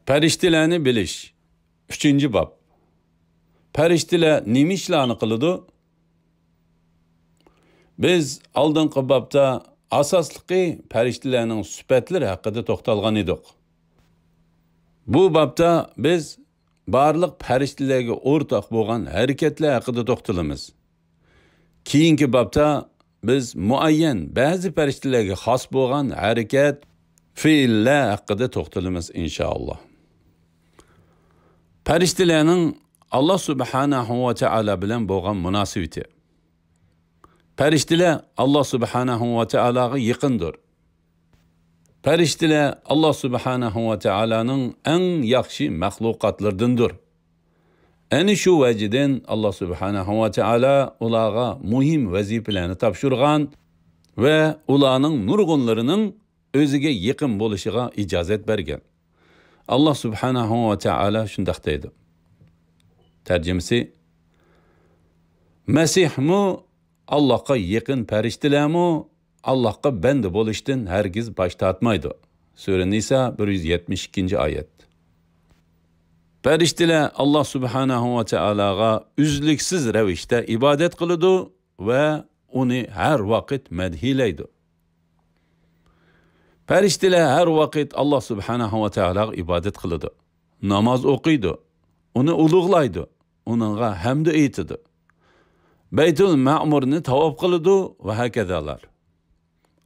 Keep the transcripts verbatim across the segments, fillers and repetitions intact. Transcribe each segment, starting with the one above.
پەرىشتىلەرنى بىلىش. ئۈچىنچى باب. پەرىشتىلەر نېمە ئىشلارنى قىلىدۇ؟ بىز ئالدىنقى بابتا ئاساسلىقى پەرىشتىلەرنىڭ سۈپەتلىرى ھەققىدە توختالغان ئىدۇق. بۇ بابتا بىز بارلىق پەرىشتىلەرگە ئورتاق بولغان ھەرىكەتلەر ھەققىدە توختىلىمىز. كېيىنكى بابتا بىز مۇئەييەن بەزى پەرىشتىلەرگە خاس بولغان ھەرىكەت، پېئىللەر ھەققىدە توختىلىمىز، ئىنشائاللا. پەرىشتىلەرنىڭ ئاللا سۇبھانەھۇ ۋە تائالا بىلەن بولغان مۇناسىۋىتى. پەرىشتىلەر ئاللا سۇبھانەھۇ ۋە تائالاغا يېقىندۇر. پەرىشتىلەر ئاللا سۇبھانەھۇ ۋە تائالانىڭ ئەڭ ياخشى مەخلۇقاتلىرىدىندۇر. ئەنە شۇ ۋەجىدىن ئاللا سۇبھانەھۇ ۋە تائالا ئۇلارغا مۇھىم ۋەزىپىلەرنى تاپشۇرغان ۋە ئۇلارنىڭ نۇرغۇنلىرىنىڭ ئۆزىگە يېقىن بولۇشىغا ئىجازەت بەرگەن. ئاللا سۇبھانەھۇ ۋە تائالا شۇنداق دەيدۇ. تەرجىمىسى، مەسىھمۇ، ئاللاھقا يېقىن پەرىشتىلەرمۇ ئاللاھقا بەندە بولۇشتىن ھەرگىز باش تارتمايدۇ. سۈرە نىسا، بىر يۈز يەتمىش ئىككىنچى ئايەت. پەرىشتىلەر ئاللا سۇبھانەھۇ ۋە تائالاغا ئۈزلۈكسىز رەۋىشتە ئىبادەت قىلىدۇ ۋە ئۇنى ھەر ۋاقىت مەدھىيلەيدۇ. پەرىشتىلەر ھەر ۋاقىت ئاللا سۇبھانەھۇ ۋە تائالاغا ئىبادەت قىلىدۇ، ناماز ئوقۇيدۇ، ئۇنى ئۇلۇغلايدۇ، ئۇنىڭغا ھەمدۇ ئېيتىدۇ، بەيتۇل مەئمۇرنى تاۋاپ قىلىدۇ ۋە ھەكەزالار.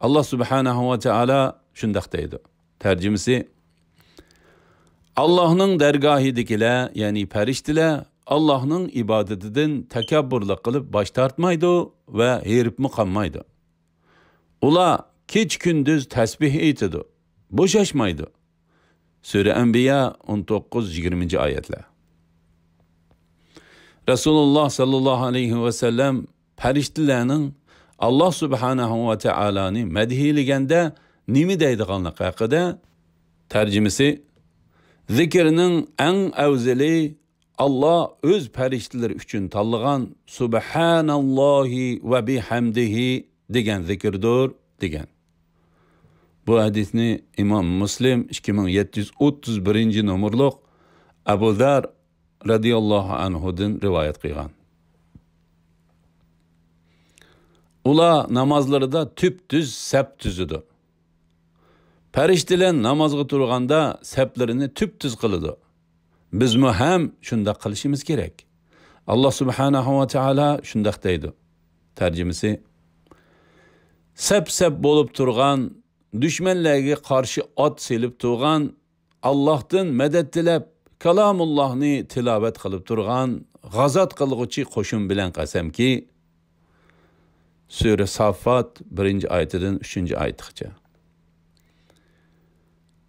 ئاللا سۇبھانەھۇ ۋە تائالا شۇنداق دەيدۇ. تەرجىمىسى، ئاللاھنىڭ دەرگاھىدىكىلەر، يەنى پەرىشتىلەر ئاللاھنىڭ ئىبادىتىدىن تەكەببۇرلۇق قىلىپ باش تارتمايدۇ ۋە ھېرىپمۇ قالمايدۇ. ئۇلار كېچە-كۈندۈز تەسبىھ ئېيتىدۇ، بوشاشمايدۇ. سۈرە ئەنبىيا، ئون توققۇز، يىگىرمىنچى ئايەتلەر. رەسۇلۇللا ساللاللاھۇ ئەلەيھى ۋەسەللەم پەرىشتىلەرنىڭ ئاللا سۇبھانەھۇ ۋە تائالانى مەدھىيلىگەندە نېمە دەيدىغانلىقى ھەققىدە، تەرجىمىسى، زىكىرنىڭ ئەڭ ئەۋزىلى ئاللا ئۆز پەرىشتىلىرى ئۈچۈن تاللىغان سۇبھاناللاھى ۋە بىھەمدىھى دېگەن زىكىردۇر، دېگەن. بۇ ھەدىسنى ئىمام مۇسلىم ئىككى مىڭ يەتتە يۈز ئوتتۇز بىرىنچى نومۇرلۇق ئەبۇ زەر رەزىياللاھۇ ئەنھۇدىن رىۋايەت قىلغان. ئۇلار نامازلىرىدا تۈپتۈز سەپ تۈزىدۇ. پەرىشتىلەر نامازغا تۇرغاندا سەپلىرىنى تۈپتۈز قىلىدۇ. بىزمۇ ھەم شۇنداق قىلىشىمىز كېرەك. ئاللا سۇبھانەھۇ ۋە تائالا شۇنداق دەيدۇ. تەرجىمىسى، سەپ-سەپ بولۇپ تۇرغان، دۈشمەنلەرگە قارشى ئات سېلىپ تۇرغان، ئاللاھتىن مەدەت تىلەپ، كالامۇللاھنى تىلاۋەت قىلىپ تۇرغان غازات قىلغۇچى قوشۇن بىلەن قەسەمكى، سۈرە ساففات، بىرىنچى ئايىتىدىن ئۈچىنچى ئايىتىغىچە.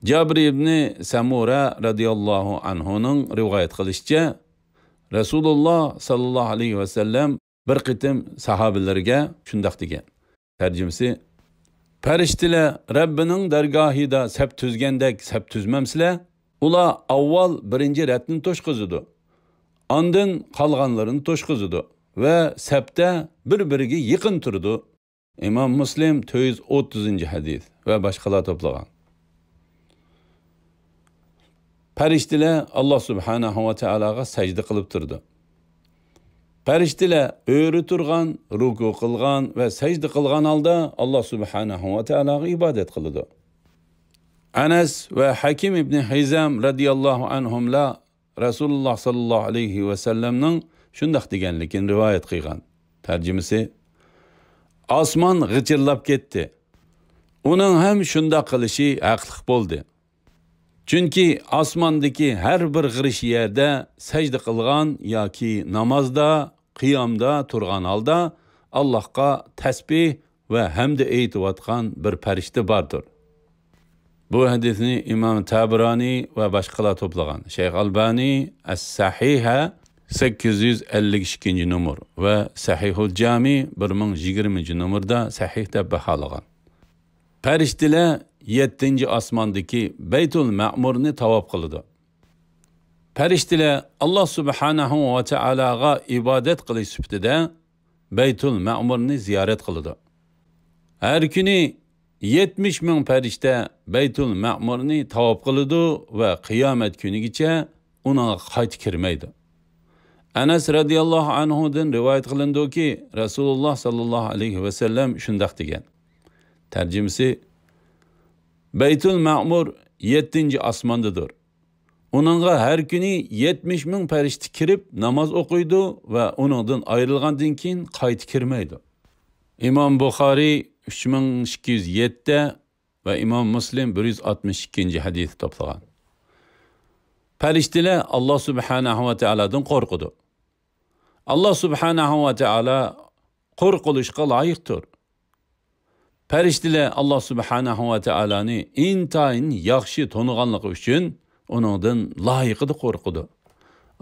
جابىر ئىبنى سەمۇرە رەزىياللاھۇ ئەنھۇنىڭ رىۋايەت قىلىشىچە، رەسۇلۇللا ساللاللاھۇ ئەلەيھى ۋەسەللەم بىر قېتىم ساھابىلىرىگە شۇنداق دېگەن. تەرجىمىسى، پەرىشتىلەر رەببىنىڭ دەرگاھىدا سەپ تۈزگەندەك سەپ تۈزمەمسىلەر؟ ئۇلار ئاۋۋال بىرىنچى رەتنى توشقۇزىدۇ، ئاندىن قالغانلىرىنى توشقۇزىدۇ ۋە سەپتە بىر-بىرىگە يېقىن تۇرىدۇ. ئىمام مۇسلىم، تۆت يۈز ئوتتۇزىنچى ھەدىس ۋە باشقىلار توپلىغان. پەرىشتىلەر ئاللا سۇبھانەھۇ ۋە تائالاغا سەجدە قىلىپ تۇرىدۇ. پەرىشتىلەر ئۆرە تۇرغان، رۇكۇ قىلغان ۋە سەجدە قىلغان ھالدا ئاللا سۇبھانەھۇ ۋە تائالاغا ئىبادەت قىلىدۇ. ئەنەس ۋە ھەكىم ئىبنى ھىزام رەزىياللاھۇ ئەنھۇملار رەسۇلۇللا ساللاللاھۇ ئەلەيھى ۋەسەللەمنىڭ شۇنداق دېگەنلىكىنى رىۋايەت قىلغان. تەرجىمىسى، ئاسمان غىچىرلاپ كەتتى. ئۇنىڭ ھەم شۇنداق قىلىشى ھەقلىق بولدى. چۈنكى ئاسماندىكى ھەر بىر غىرىشى يەردە سەجدە قىلغان ياكى نامازدا، قىيامدا تۇرغان ھالدا ئاللاھقا تەسبىھ ۋە ھەمدە ئېيتىۋاتقان بىر پەرىشتە باردۇر. بۇ ھەدىسنى ئىمام تەبرانى ۋە باشقىلار توپلىغان. شەيخ ئالبانى ئەس-سەھىھە سەككىز يۈز ئەللىك ئىككىنچى نومۇر ۋە سەھىھۇل جامى بىر مىڭ يىگىرمىنچى نومۇردا سەھىھ دەپ باھالىغان. پەرىشتىلەر يەتتىنچى ئاسماندىكى بەيتۇل مەمۇرنى تاۋاپ قىلىدۇ. پەرىشتىلەر ئاللا سۇبھانەھۇ ۋە تائالاغا ئىبادەت قىلىش سۈپىتىدە بەيتۇل مەمۇرنى زىيارەت قىلىدۇ. ھەر كۈنى يەتمىش مىڭ پەرىشتە بەيتۇل مەمۇرنى تاۋاپ قىلىدۇ ۋە قىيامەت كۈنىگىچە ئۇنىڭغا قايتا كىرمەيدۇ. ئەنەس رەزىياللاھۇ ئەنھۇدىن رىۋايەت قىلىنىدۇكى، رەسۇلۇللاھ ساللاللاھۇ ئەلەيھى ۋەسەللەم شۇنداق دېگەن. تەرجىمىسى، بەيتۇل مەمۇر يەتتىنچى ئاسماندىدۇر. ئۇنىڭغا ھەر كۈنى يەتمىش مىڭ پەرىشتە كىرىپ ناماز ئوقۇيدۇ ۋە ئۇنىڭدىن ئايرىلغاندىن كېيىن قايتا كىرمەيدۇ. ئىمام بۇخارىي ئۈچ مىڭ ئىككى يۈز يەتتە ۋە ئىمام مۇسلىم بىر يۈز ئاتمىش ئىككىنچى ھەدىسنى توپلىغان. پەرىشتىلەر ئاللاھ سۇبھانەھۇ ۋە تائالادىن قورقىدۇ. ئاللاھ سۇبھانەھۇ ۋە تائالا قورقۇلۇشقا لايىقتۇر. پەرىشتىلەر ئاللاھ سۇبھانەھۇ ۋە تائالانى ئىنتايىن ياخشى تونۇغانلىقى ئۈچۈن ئۇنىڭدىن لايىقىدا قورقىدۇ.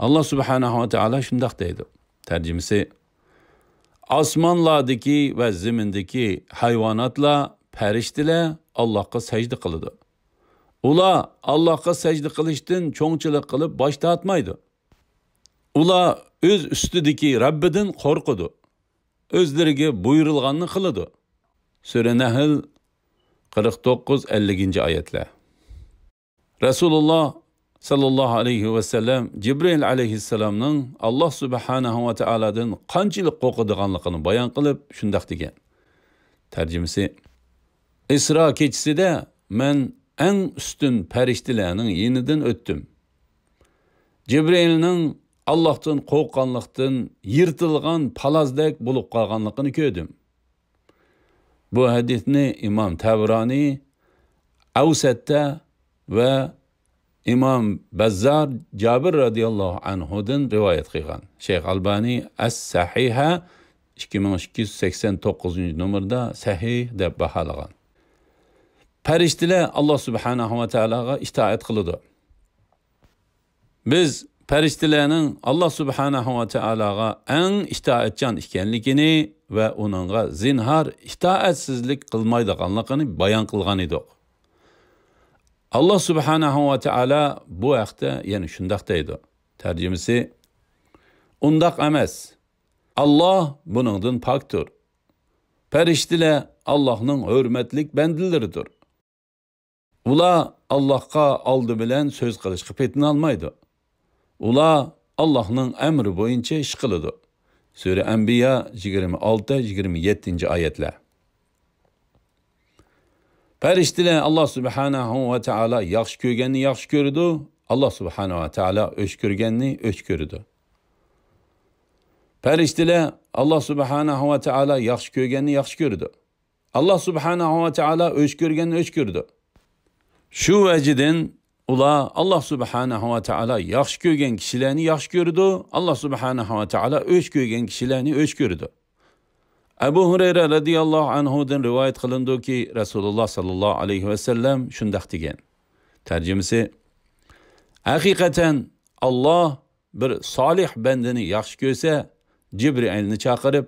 ئاللاھ سۇبھانەھۇ ۋە تائالا شۇنداق دەيدۇ. تەرجىمىسى، ئاسمانلاردىكى ۋە زېمىندىكى ھايۋاناتلار پەرىشتىلەر ئاللاھقا سەجدە قىلىدۇ. ئۇلار ئاللاھقا سەجدە قىلىشتىن چوڭچىلىق قىلىپ باش تارتمايدۇ. ئۇلار ئۆز ئۈستىدىكى رەببىدىن قورقىدۇ. ئۆزلىرىگە بۇيرۇلغاننى قىلىدۇ. سۈرە نەھل، قىرىق توققۇز، ئەللىكىنچى ئايەتلەر. رەسۇلۇللاھ ساللاللاھۇ ئەلەيھى ۋەسەللەم جىبرىئىل ئەلەيھىسسالامنىڭ ئاللاھ سۇبھانەھۇ ۋە تائالادىن قانچىلىك قورقىدىغانلىقىنى بايان قىلىپ شۇنداق دېگەن. تەرجىمىسى، ئىسرا كېچىسىدە مەن ئەڭ ئۈستۈن پەرىشتىلەرنىڭ يېنىدىن ئۆتتۈم. جىبرىئىلنىڭ ئاللاھتىن قورققانلىقتىن يىرتىلغان پالازدەك بولۇپ قالغانلىقىنى كۆردۈم. بۇ ھەدىسنى ئىمام تەبرانى ئەۋسەتتە ۋە ئىمام بەززار جابىر رەزىياللاھۇ ئەنھۇدىن رىۋايەت قىلغان. شەيخ ئالبانى ئەس سەھىھە ئىككى مىڭ ئىككى يۈز سەكسەن توققۇزىنچى نومۇردا سەھىھ دەپ باھالىغان. پەرىشتىلەر ئاللاھ سۇبھانەھۇ ۋە تائالاغا ئىتائەت قىلىدۇ. بىز پەرىشتىلەرنىڭ ئاللاھ سۇبھانەھۇ ۋە تائالاغا ئەڭ ئىتائەتچان ئىكەنلىكىنى ۋە ئۇنىڭغا زىنھار ئىتائەتسىزلىك قىلمايدىغانلىقىنى بايان قىلغان ئىدۇق. ئاللاھ سۇبھانەھۇ ۋە تائالا بۇ ھەقتە يەنە شۇنداق دەيدۇ. تەرجىمىسى، ئۇنداق ئەمەس. ئاللاھ بۇنىڭدىن پاكتۇر. پەرىشتىلەر ئاللاھنىڭ ھۆرمەتلىك بەندىلىرىدۇر. ئۇلار ئاللاھقا ئالدى بىلەن سۆز قىلىشقا پېتىنالمايدۇ. ئۇلار ئاللاھنىڭ ئەمرى بويىچە ئىش قىلىدۇ. سۈرە ئەنبىيا يىگىرمە ئالتە، يىگىرمە يەتتىنچى ئايەتلەر. پەرىشتىلەر ئاللاھ سۇبھانەھۇ ۋە تائالا ياخشى كۆرگەننى ياخشى كۆرىدۇ، ئاللاھ سۇبھانەھۇ ۋە تائالا ئۆچ كۆرگەننى ئۆچ كۆرىدۇ. پەرىشتىلەر ئاللاھ سۇبھانەھۇ ۋە تائالا ياخشى كۆرگەننى ياخشى كۆرىدۇ. ئاللاھ سۇبھانەھۇ ۋە تائالا ئۆچ كۆرگەننى ئۆچ كۆرىدۇ. شۇ ۋەجىدىن ئۇلار ئاللاھ سۇبھانەھۇ ۋە تائالا ياخشى كۆرگەن كىشىلەرنى ياخشى كۆرىدۇ، ئاللاھ سۇبھانەھۇ ۋە تائالا ئۆچ كۆرگەن كىشىلەرنى ئۆچ كۆرىدۇ. ئەبۇ ھۇرەيرە رەزىياللاھۇ ئەنھۇدىن رىۋايەت قىلىنىدۇكى، رەسۇلۇللاھ ساللاللاھۇ ئەلەيھى ۋەسەللەم شۇنداق دېگەن. تەرجىمىسى، ھەقىقەتەن ئاللاھ بىر سالىھ بەندىنى ياخشى كۆرسە، جىبرىئىلنى چاقىرىپ،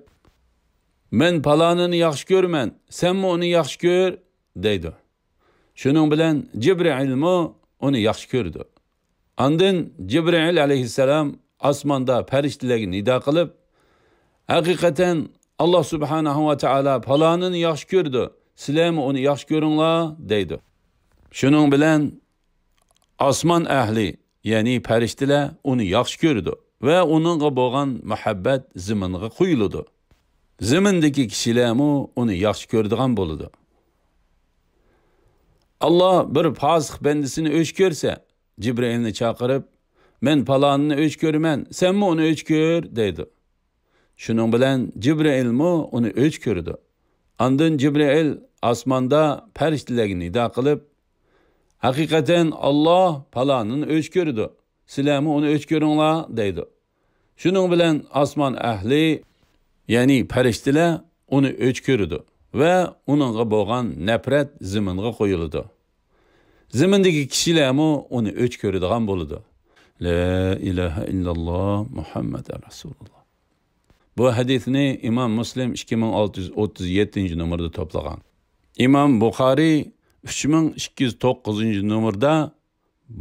«مەن پالانىنى ياخشى كۆرىمەن، سەنمۇ ئۇنى ياخشى كۆر» دەيدۇ. شۇنىڭ بىلەن جىبرىئىلمۇ ئۇنى ياخشى كۆرىدۇ. ئاندىن جىبرىئىل ئەلەيھىسسالام ئاسماندا پەرىشتىلەرگە نىدا قىلىپ، «ھەقىقەتەن ئاللاھ سۇبھانەھۇ ۋە تائالا پالانىنى ياخشى كۆرىدۇ، سىلەرمۇ ئۇنى ياخشى كۆرۈڭلار» دەيدۇ. شۇنىڭ بىلەن ئاسمان ئەھلى، يەنى پەرىشتىلەر ئۇنى ياخشى كۆرىدۇ ۋە ئۇنىڭغا بولغان مۇھەببەت زېمىنغا قۇيۇلىدۇ. زېمىندىكى كىشىلەرمۇ ئۇنى ياخشى كۆرىدىغان بولىدۇ. ئاللاھ بىر پاسىق بەندىسىنى ئۆچ كۆرسە، جىبرىئىلنى چاقىرىپ، «مەن پالانىنى ئۆچ كۆرىمەن، سەنمۇ ئۇنى ئۆچ كۆر» دەيدۇ. شۇنىڭ بىلەن جىبرىئىلمۇ ئۇنى ئۆچ كۆرىدۇ. ئاندىن جىبرىئىل ئاسماندا پەرىشتىلەرگە نىدا قىلىپ، «ھەقىقەتەن ئاللاھ پالانىنى ئۆچ كۆرىدۇ، سىلەرمۇ ئۇنى ئۆچ كۆرۈڭلار» دەيدۇ. شۇنىڭ بىلەن ئاسمان ئەھلى، يەنى پەرىشتىلەر ئۇنى ئۆچ كۆرىدۇ ۋە ئۇنىڭغا بولغان نەپرەت زېمىنغا قويۇلىدۇ. زېمىندىكى كىشىلەرمۇ ئۇنى ئۆچ كۆرىدىغان بولىدۇ. لا ئىلاھە ئىللاللاھ، مۇھەممەد رەسۇلۇللاھ. بۇ ھەدىسنى ئىمام مۇسلىم ئىككى مىڭ ئالتە يۈز ئوتتۇز يەتتىنچى نومۇردا توپلىغان. ئىمام بۇخارىي ئۈچ مىڭ ئىككى يۈز توققۇزىنچى نومۇردا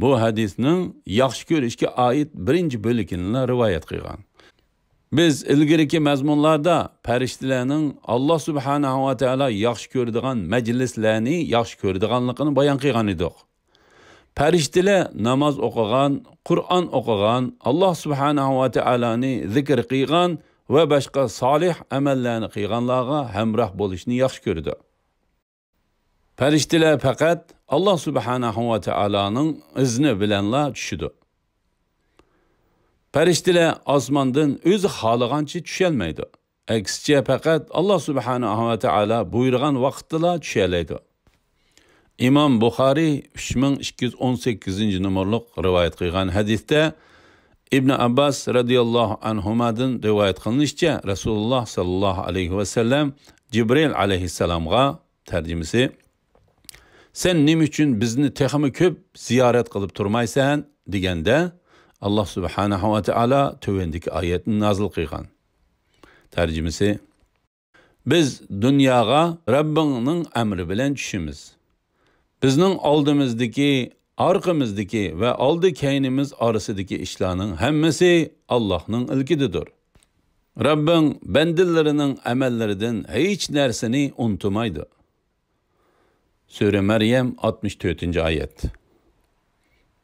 بۇ ھەدىسنىڭ ياخشى كۆرۈشكە ئائىت بىرىنچى بۆلىكىنىلا رىۋايەت قىلغان. بىز ئىلگىرىكى مەزمۇنلاردا پەرىشتىلەرنىڭ ئاللا سۇبھانەھۇ ۋە تائالا ياخشى كۆرىدىغان مەجلىسلەرنى ياخشى كۆرىدىغانلىقىنى بايان قىلغان ئىدۇق. پەرىشتىلەر ناماز ئوقۇغان، قۇرئان ئوقۇغان، ئاللا سۇبھانەھۇ ۋە تائالانى زىكىر قىلغان ۋە باشقا سالىھ ئەمەللەرنى قىلغانلارغا ھەمراھ بولۇشنى ياخشى كۆرىدۇ. پەرىشتىلەر پەقەت ئاللا سۇبھانەھۇ ۋە تائالانىڭ ئىزنى بىلەنلا چۈشىدۇ. پەرىشتىلەر ئاسماندىن ئۆزى خالىغانچە چۈشەلمەيدۇ. ئەكسىچە، پەقەت ئاللا سۇبھانەھۇ ۋە تائالا بۇيرۇغان ۋاقىتتىلا چۈشەلەيدۇ. ئىمام بۇخارىي ئۈچ مىڭ ئىككى يۈز ئون سەككىزىنچى نومۇرلۇق رىۋايەت قىلغان ھەدىستە، ئىبن ئابباس رەزىياللاھۇ ئەنھۇمادىن رىۋايەت قىلىنىشىچە، رەسۇلۇللا ساللاللاھۇ ئەلەيھى ۋەسەللەم جىبرىل ئەلەيھىسسالامغا، تەرجىمىسى، «سەن نېمە ئۈچۈن بىزنى تېخىمۇ كۆپ زىيارەت قىلىپ تۇرمايسەن؟» دېگەندە، ئاللا سۇبھانەھۇ ۋە تائالا تۆۋەندىكى ئايەتنى نازىل قىلغان. تەرجىمىسى، «بىز دۇنياغا رەببىڭنىڭ ئەمرى بىلەن چۈشىمىز. بىزنىڭ ئالدىمىزدىكى، ئارقىمىزدىكى ۋە ئالدى كەينىمىز ئارىسىدىكى ئىشلارنىڭ ھەممىسى ئاللاھنىڭ ئىلكىدىدۇر. رەببىڭ بەندىلىرىنىڭ ئەمەللىرىدىن ھېچ نەرسىنى ئۇنتۇمايدۇ.» سۈرە مەريەم، ئاتمىش تۆتىنچى ئايەت.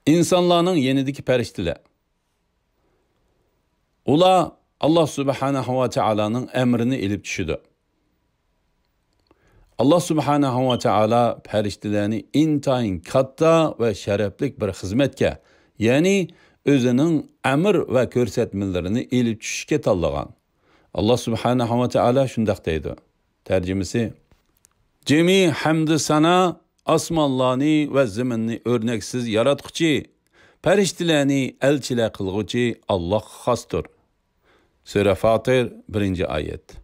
ئىنسانلارنىڭ يېنىدىكى پەرىشتىلەر. ئۇلار ئاللا سۇبھانەھۇ ۋە تائالانىڭ ئەمرىنى ئېلىپ چۈشىدۇ. ئاللا سۇبھانەھۇ ۋە تائالا پەرىشتىلەرنى ئىنتايىن كاتتا ۋە شەرەپلىك بىر خىزمەتكە، يەنى ئۆزىنىڭ ئەمر ۋە كۆرسەتمىلىرىنى ئېلىپ چۈشۈشكە تاللىغان. ئاللا سۇبھانەھۇ ۋە تائالا شۇنداق دەيدۇ. تەرجىمىسى، جىمى ھەمدۇ سانا ئاسمانلارنى ۋە زېمىننى ئۆرنەكسىز ياراتقۇچى، پەرىشتىلەرنى ئەلچىلەر قىلغۇچى ئاللاھقا خاستۇر. سۈرە فاتىر، بىرىنچى ئايەت.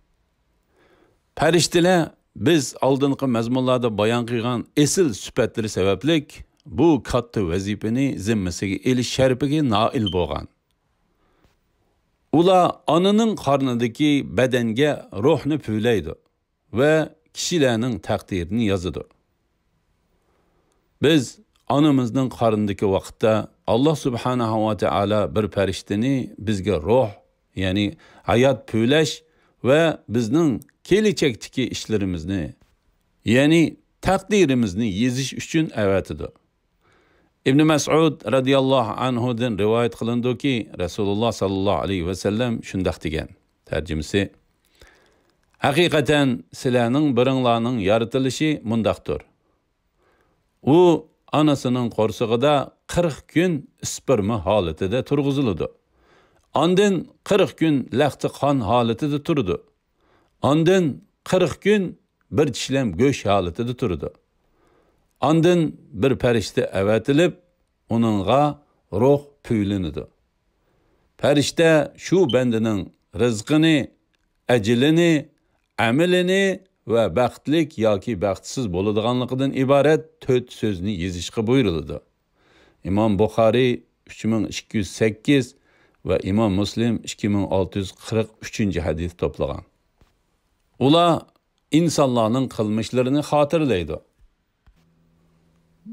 پەرىشتىلەر بىز ئالدىنقى مەزمۇنلاردا بايان قىلغان ئېسىل سۈپەتلىرى سەۋەبلىك بۇ كاتتا ۋەزىپىنى زىممىسىگە ئېلىش شەرىپىگە نائىل بولغان. ئۇلار ئانىنىڭ قارنىدىكى بەدەنگە روھنى پۈۋلەيدۇ ۋە كىشىلەرنىڭ تەقدىرىنى يازىدۇ. بىز ئانىمىزنىڭ قارنىدىكى ۋاقىتتا، ئاللا سۇبھانەھۇ ۋە تائالا بىر پەرىشتىنى بىزگە روھ، يەنى ھايات پۈۋلەش ۋە بىزنىڭ كېلىچەكتىكى ئىشلىرىمىزنى، يەنى تەقدىرىمىزنى يېزىش ئۈچۈن ئەۋەتىدۇ. ئىبنى مەسئۇد رەزىياللاھۇ ئەنھۇدىن رىۋايەت قىلىنىدۇكى، رەسۇلۇللا ساللاللاھۇ ئەلەيھى ۋەسەللەم شۇنداق دېگەن. تەرجىمىسى، ھەقىقەتەن سىلەرنىڭ بىرىڭلارنىڭ يارىتىلىشى مۇنداقتۇر. ئۇ ئانىسىنىڭ قورسىقىدا قىرىق كۈن ئىسپېرما ھالىتىدە تۇرغۇزۇلىدۇ. ئاندىن قىرىق كۈن لەختە قان ھالىتىدە تۇرىدۇ. ئاندىن قىرىق كۈن بىر چىشلەم گۆش ھالىتىدە تۇرىدۇ. ئاندىن بىر پەرىشتە ئەۋەتىلىپ، ئۇنىڭغا روھ پۈۋلىنىدۇ. پەرىشتە شۇ بەندىنىڭ رىزقىنى، ئەجىلىنى، ئەمىلىنى ۋە بەختلىك ياكى بەختسىز بولىدىغانلىقىدىن ئىبارەت تۆت سۆزنى يېزىشقا بۇيرۇلىدۇ. ئىمام بۇخارىي ئۈچ مىڭ ئىككى يۈز سەككىز ۋە ئىمام مۇسلىم ئىككى مىڭ ئالتە يۈز قىرىق ئۈچىنچى ھەدىس توپلىغان. ئۇلار ئىنسانلارنىڭ قىلمىشلىرىنى خاتىرىلەيدۇ.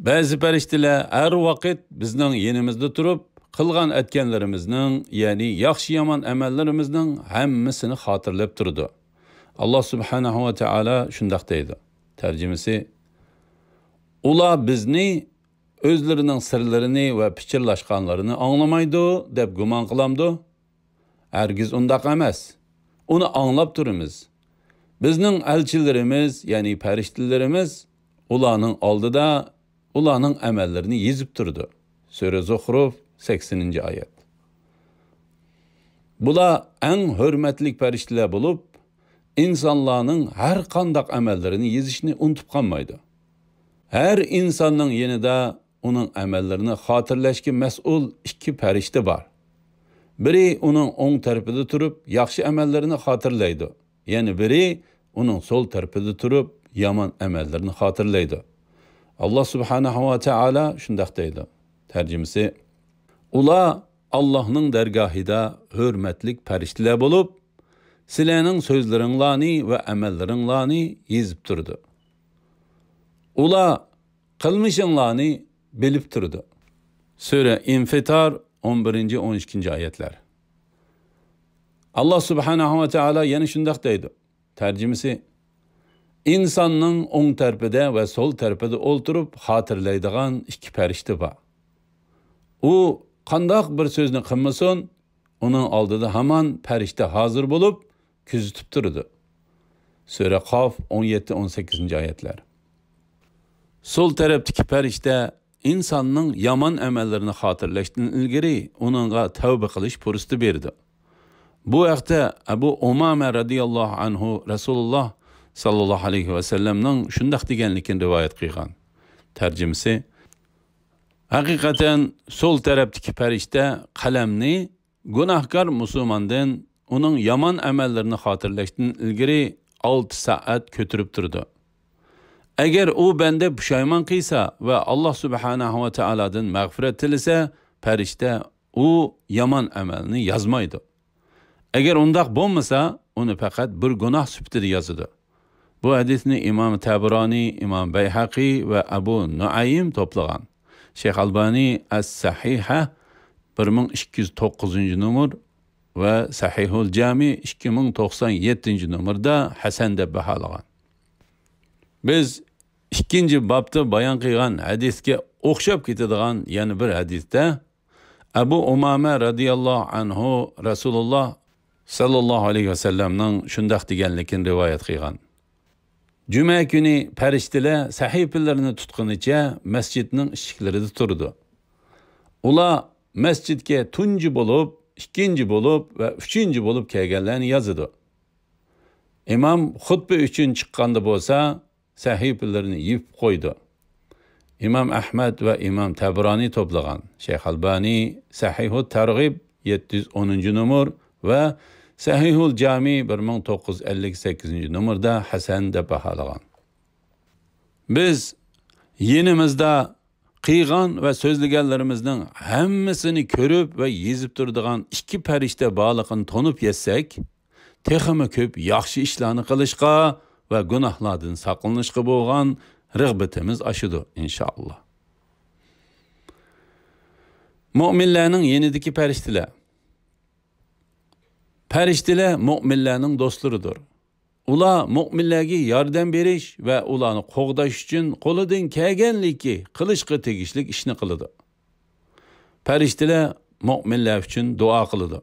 بەزى پەرىشتىلەر ھەر ۋاقىت بىزنىڭ يېنىمىزدا تۇرۇپ، قىلغان ئەتكەنلىرىمىزنىڭ، يەنى ياخشى-يامان ئەمەللىرىمىزنىڭ ھەممىسىنى خاتىرىلەپ تۇرىدۇ. ئاللا سۇبھانەھۇ ۋە تائالا شۇنداق دەيدۇ. تەرجىمىسى، ئۇلار بىزنى ئۆزلىرىنىڭ سىرلىرىنى ۋە پىچىرلاشقانلىرىنى ئاڭلىمايدۇ دەپ گۇمان قىلامدۇ؟ ھەرگىز ئۇنداق ئەمەس. ئۇنى ئاڭلاپ تۇرىمىز. بىزنىڭ ئەلچىلىرىمىز، يەنى پەرىشتىلىرىمىز ئۇلارنىڭ ئالدىدا ئۇلارنىڭ ئەمەللىرىنى يېزىپ تۇرىدۇ. سۈرە زۇخرۇف، سەكسىنىنچى ئايەت. بۇلار ئەڭ ھۆرمەتلىك پەرىشتىلەر بولۇپ، ئىنسانلارنىڭ ھەر قانداق ئەمەللىرىنى يېزىشنى ئۇنتۇپ قالمايدۇ. ھەر ئىنساننىڭ يېنىدا ئۇنىڭ ئەمەللىرىنى خاتىرىلەشكە مەسئۇل ئىككى پەرىشتە بار. بىرى ئۇنىڭ ئوڭ تەرىپىدە تۇرۇپ، ياخشى ئەمەللىرىنى خاتىرىلەيدۇ. يەنە بىرى ئۇنىڭ سول تەرىپىدە تۇرۇپ، يامان ئەمەللىرىنى خاتىرىلەيدۇ. ئاللا سۇبھانەھۇ ۋە تائالا شۇنداق دەيدۇ. تەرجىمىسى، ئۇلار ئاللانىڭ دەرگاھىدا ھۆرمەتلىك پەرىشتىلەر بولۇپ، سىلەرنىڭ سۆزلىرىڭلارنى ۋە ئەمەللىرىڭلارنى يېزىپ تۇرىدۇ. ئۇلار قىلمىشىڭلارنى بىلىپ تۇرىدۇ. سۈرە ئىنفىتار، ئون بىرىنچى، ئون ئىككىنچى ئايەتلەر. ئاللا سۇبھانەھۇ ۋە تائالا يەنە شۇنداق دەيدۇ. تەرجىمىسى، ئىنساننىڭ ئوڭ تەرىپىدە ۋە سول تەرىپىدە ئولتۇرۇپ خاتىرىلەيدىغان ئىككى پەرىشتە بار. ئۇ قانداق بىر سۆزنى قىلمىسۇن، ئۇنىڭ ئالدىدا ھامان پەرىشتە ھازىر بولۇپ، كۆزىتىپ تۇرىدۇ. سۈرە قاف، ئون يەتتە، ئون سەككىزىنچى ئايەتلەر. سول تەرەپتىكى پەرىشتە ئىنساننىڭ يامان ئەمەللىرىنى خاتىرىلەشتىن ئىلگىرى ئۇنىڭغا تەۋبە قىلىش پۇرسىتى بېرىدۇ. بۇ ھەقتە ئەبۇ ئۇمامە رەزىياللاھۇ ئەنھۇ رەسۇلۇللا ساللاللاھۇ ئەلەيھى ۋەسەللەمنىڭ شۇنداق دېگەنلىكىنى رىۋايەت قىلغان. تەرجىمىسى، ھەقىقەتەن سول تەرەپتىكى پەرىشتە قەلەمنى گۇناھكار مۇسۇلماندىن ئۇنىڭ يامان ئەمەللىرىنى خاتىرىلەشتىن ئىلگىرى ئالتە سائەت كۆتۈرۈپ تۇرىدۇ. ئەگەر ئۇ بەندە پۇشايمان قىلسا ۋە ئاللا سۇبھانەھۇ ۋە تائالادىن مەغپىرەت تىلىسە، پەرىشتە ئۇ يامان ئەمەلنى يازمايدۇ. ئەگەر ئۇنداق بولمىسا، ئۇنى پەقەت بىر گۇناھ سۈپىتىدە يازىدۇ. بۇ ھەدىسنى ئىمام تەبرانى، ئىمام بەيھەقى ۋە ئەبۇ نۇئەيم توپلىغان. شەيخ ئالبانى ئەس سەھىھە بىر مىڭ ئىككى يۈز توققۇزىنچى نومۇر ۋە سەھىھۇل جامى ئىككى مىڭ توقسان يەتتىنچى نومۇردا ھەسەن دەپ باھالىغان. بىز ئىككىنچى بابتا بايان قىلغان ھەدىسكە ئوخشاپ كېتىدىغان يەنە بىر ھەدىستە ئەبۇ ئۇمامە رەزىياللاھۇ ئەنھۇ رەسۇلۇللا ساللاللاھۇ ئەلەيھى ۋەسەللەمنىڭ شۇنداق دېگەنلىكىنى رىۋايەت قىلغان. جۈمە كۈنى پەرىشتىلەر سەھىپىلىرىنى تۇتقىنىچە مەسچىتنىڭ ئىشىكلىرىدا تۇرىدۇ. ئۇلار مەسچىتكە تۇنجى بولۇپ، ئىككىنچى بولۇپ ۋە ئۈچىنچى بولۇپ كەلگەنلەرنى يازىدۇ. ئىمام خۇتبە ئۈچۈن چىققاندا بولسا، سەھىپىلىرىنى يېپىپ قويىدۇ. ئىمام ئەھمەد ۋە ئىمام تەبرانى توپلىغان. شەيخ ئالبانى سەھىھۇ تەرغىب يەتتە يۈز ئونىنچى نومۇر ۋە سەھىھۇل جامى بىر مىڭ توققۇز يۈز ئەللىك سەككىزىنچى نومۇردا ھەسەن دەپ باھالىغان. بىز يېنىمىزدا قىلغان ۋە سۆزلىگەنلىرىمىزنىڭ ھەممىسىنى كۆرۈپ ۋە يېزىپ تۇرىدىغان ئىككى پەرىشتە بارلىقىنى تونۇپ يەتسەك، تېخىمۇ كۆپ ياخشى ئىشلارنى قىلىشقا ۋە گۇناھلاردىن ساقلىنىشقا بولغان رىغبىتىمىز ئاشىدۇ، ئىنشائاللا. مۆمىنلەرنىڭ يېنىدىكى پەرىشتىلەر. پەرىشتىلەر مۆمىنلەرنىڭ دوستلىرىدۇر. ئۇلار مۆمىنلەرگە ياردەم بېرىش ۋە ئۇلارنى قوغداش ئۈچۈن قولىدىن كەلگەنلىكى قىلىشقا تېگىشلىك ئىشنى قىلىدۇ. پەرىشتىلەر مۆمىنلەر ئۈچۈن دۇئا قىلىدۇ.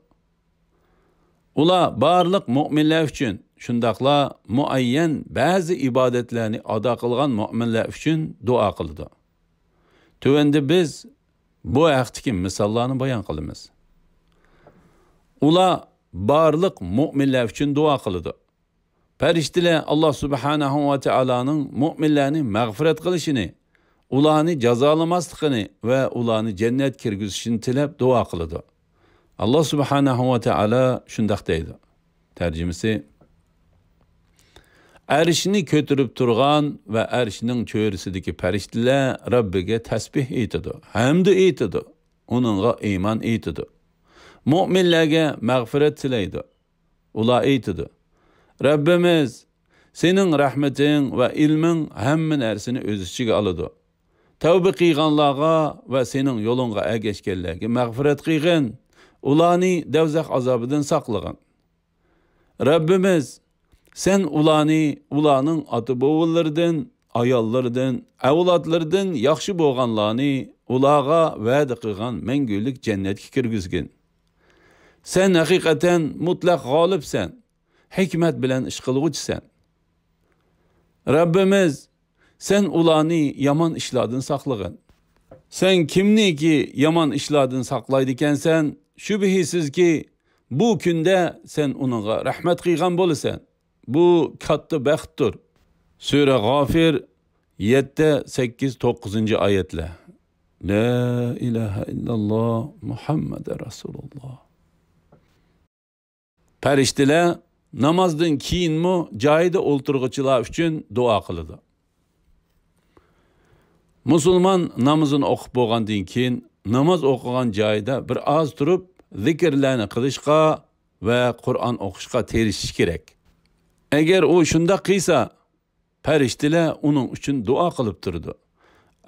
ئۇلار بارلىق مۆمىنلەر ئۈچۈن، شۇنداقلا مۇئەييەن بەزى ئىبادەتلەرنى ئادا قىلغان مۆمىنلەر ئۈچۈن دۇئا قىلىدۇ. تۆۋەندە بىز بۇ ھەقتىكى مىساللارنى بايان قىلىمىز. ئۇلار بارلىق مۆمىنلەر ئۈچۈن دۇئا قىلىدۇ. پەرىشتىلەر ئاللا سۇبھانەھۇ ۋە تائالانىڭ مۆمىنلەرنى مەغپىرەت قىلىشىنى، ئۇلارنى جازالىماسلىقىنى ۋە ئۇلارنى جەننەت كىرگۈزۈشىنى تىلەپ دۇئا قىلىدۇ. ئاللا سۇبھانەھۇ ۋە تائالا شۇنداق دەيدۇ. تەرجىمىسى، ئەرشنى كۆتۈرۈپ تۇرغان ۋە ئەرشنىڭ چۆرىسىدىكى پەرىشتىلەر رەببىگە تەسبىھ ئېيتىدۇ، ھەمدۇ ئېيتىدۇ، ئۇنىڭغا ئىمان ئېيتىدۇ. مۆمىنلەرگە مەغپىرەت تىلەيدۇ. ئۇلار ئېيتىدۇ، رەببىمىز، سېنىڭ رەھمىتىڭ ۋە ئىلمىڭ ھەممە نەرسىنى ئۆز ئىچىگە ئالىدۇ. تەۋبە قىلغانلارغا ۋە سېنىڭ يولۇڭغا ئەگەشكەنلەرگە مەغپىرەت قىلغىن، ئۇلارنى دەۋزەخ ئازابىدىن ساقلىغىن. رەببىمىز، سەن ئۇلارنى ئۇلارنىڭ ئاتا-بوۋىلىرىدىن، ئاياللىرىدىن، ئەۋلادلىرىدىن ياخشى بولغانلارنى ئۇلارغا ۋەدە قىلغان مەڭگۈلۈك جەننەتكە كىرگۈزگىن. سەن ھەقىقەتەن مۇتلەق غالىبسەن، ھېكمەت بىلەن ئىش قىلغۇچىسەن. رەببىمىز، سەن ئۇلارنى يامان ئىشلاردىن ساقلىغىن. سەن كىمنىكى يامان ئىشلاردىن ساقلايدىكەنسەن، شۈبھىسىزكى، بۇ كۈندە سەن ئۇنىڭغا رەھمەت قىلغان بولىسەن. بۇ كاتتا بەختتۇر. سۈرە غافىر، يەتتە، سەككىز، توققۇزىنچى ئايەتلەر. لا ئىلاھە ئىللاللا، مۇھەممەد رەسۇلۇللا. پەرىشتىلەر نامازدىن كېيىنمۇ جايىدا ئولتۇرغۇچىلار ئۈچۈن دۇئا قىلىدۇ. مۇسۇلمان نامىزىنى ئوقۇپ بولغاندىن كېيىن، ناماز ئوقۇغان جايىدا بىر ئاز تۇرۇپ، زىكىرلەرنى قىلىشقا ۋە قۇرئان ئوقۇشقا تىرىشىشى كېرەك. ئەگەر ئۇ شۇنداق قىلسا، پەرىشتىلەر ئۇنىڭ ئۈچۈن دۇئا قىلىپ تۇرىدۇ.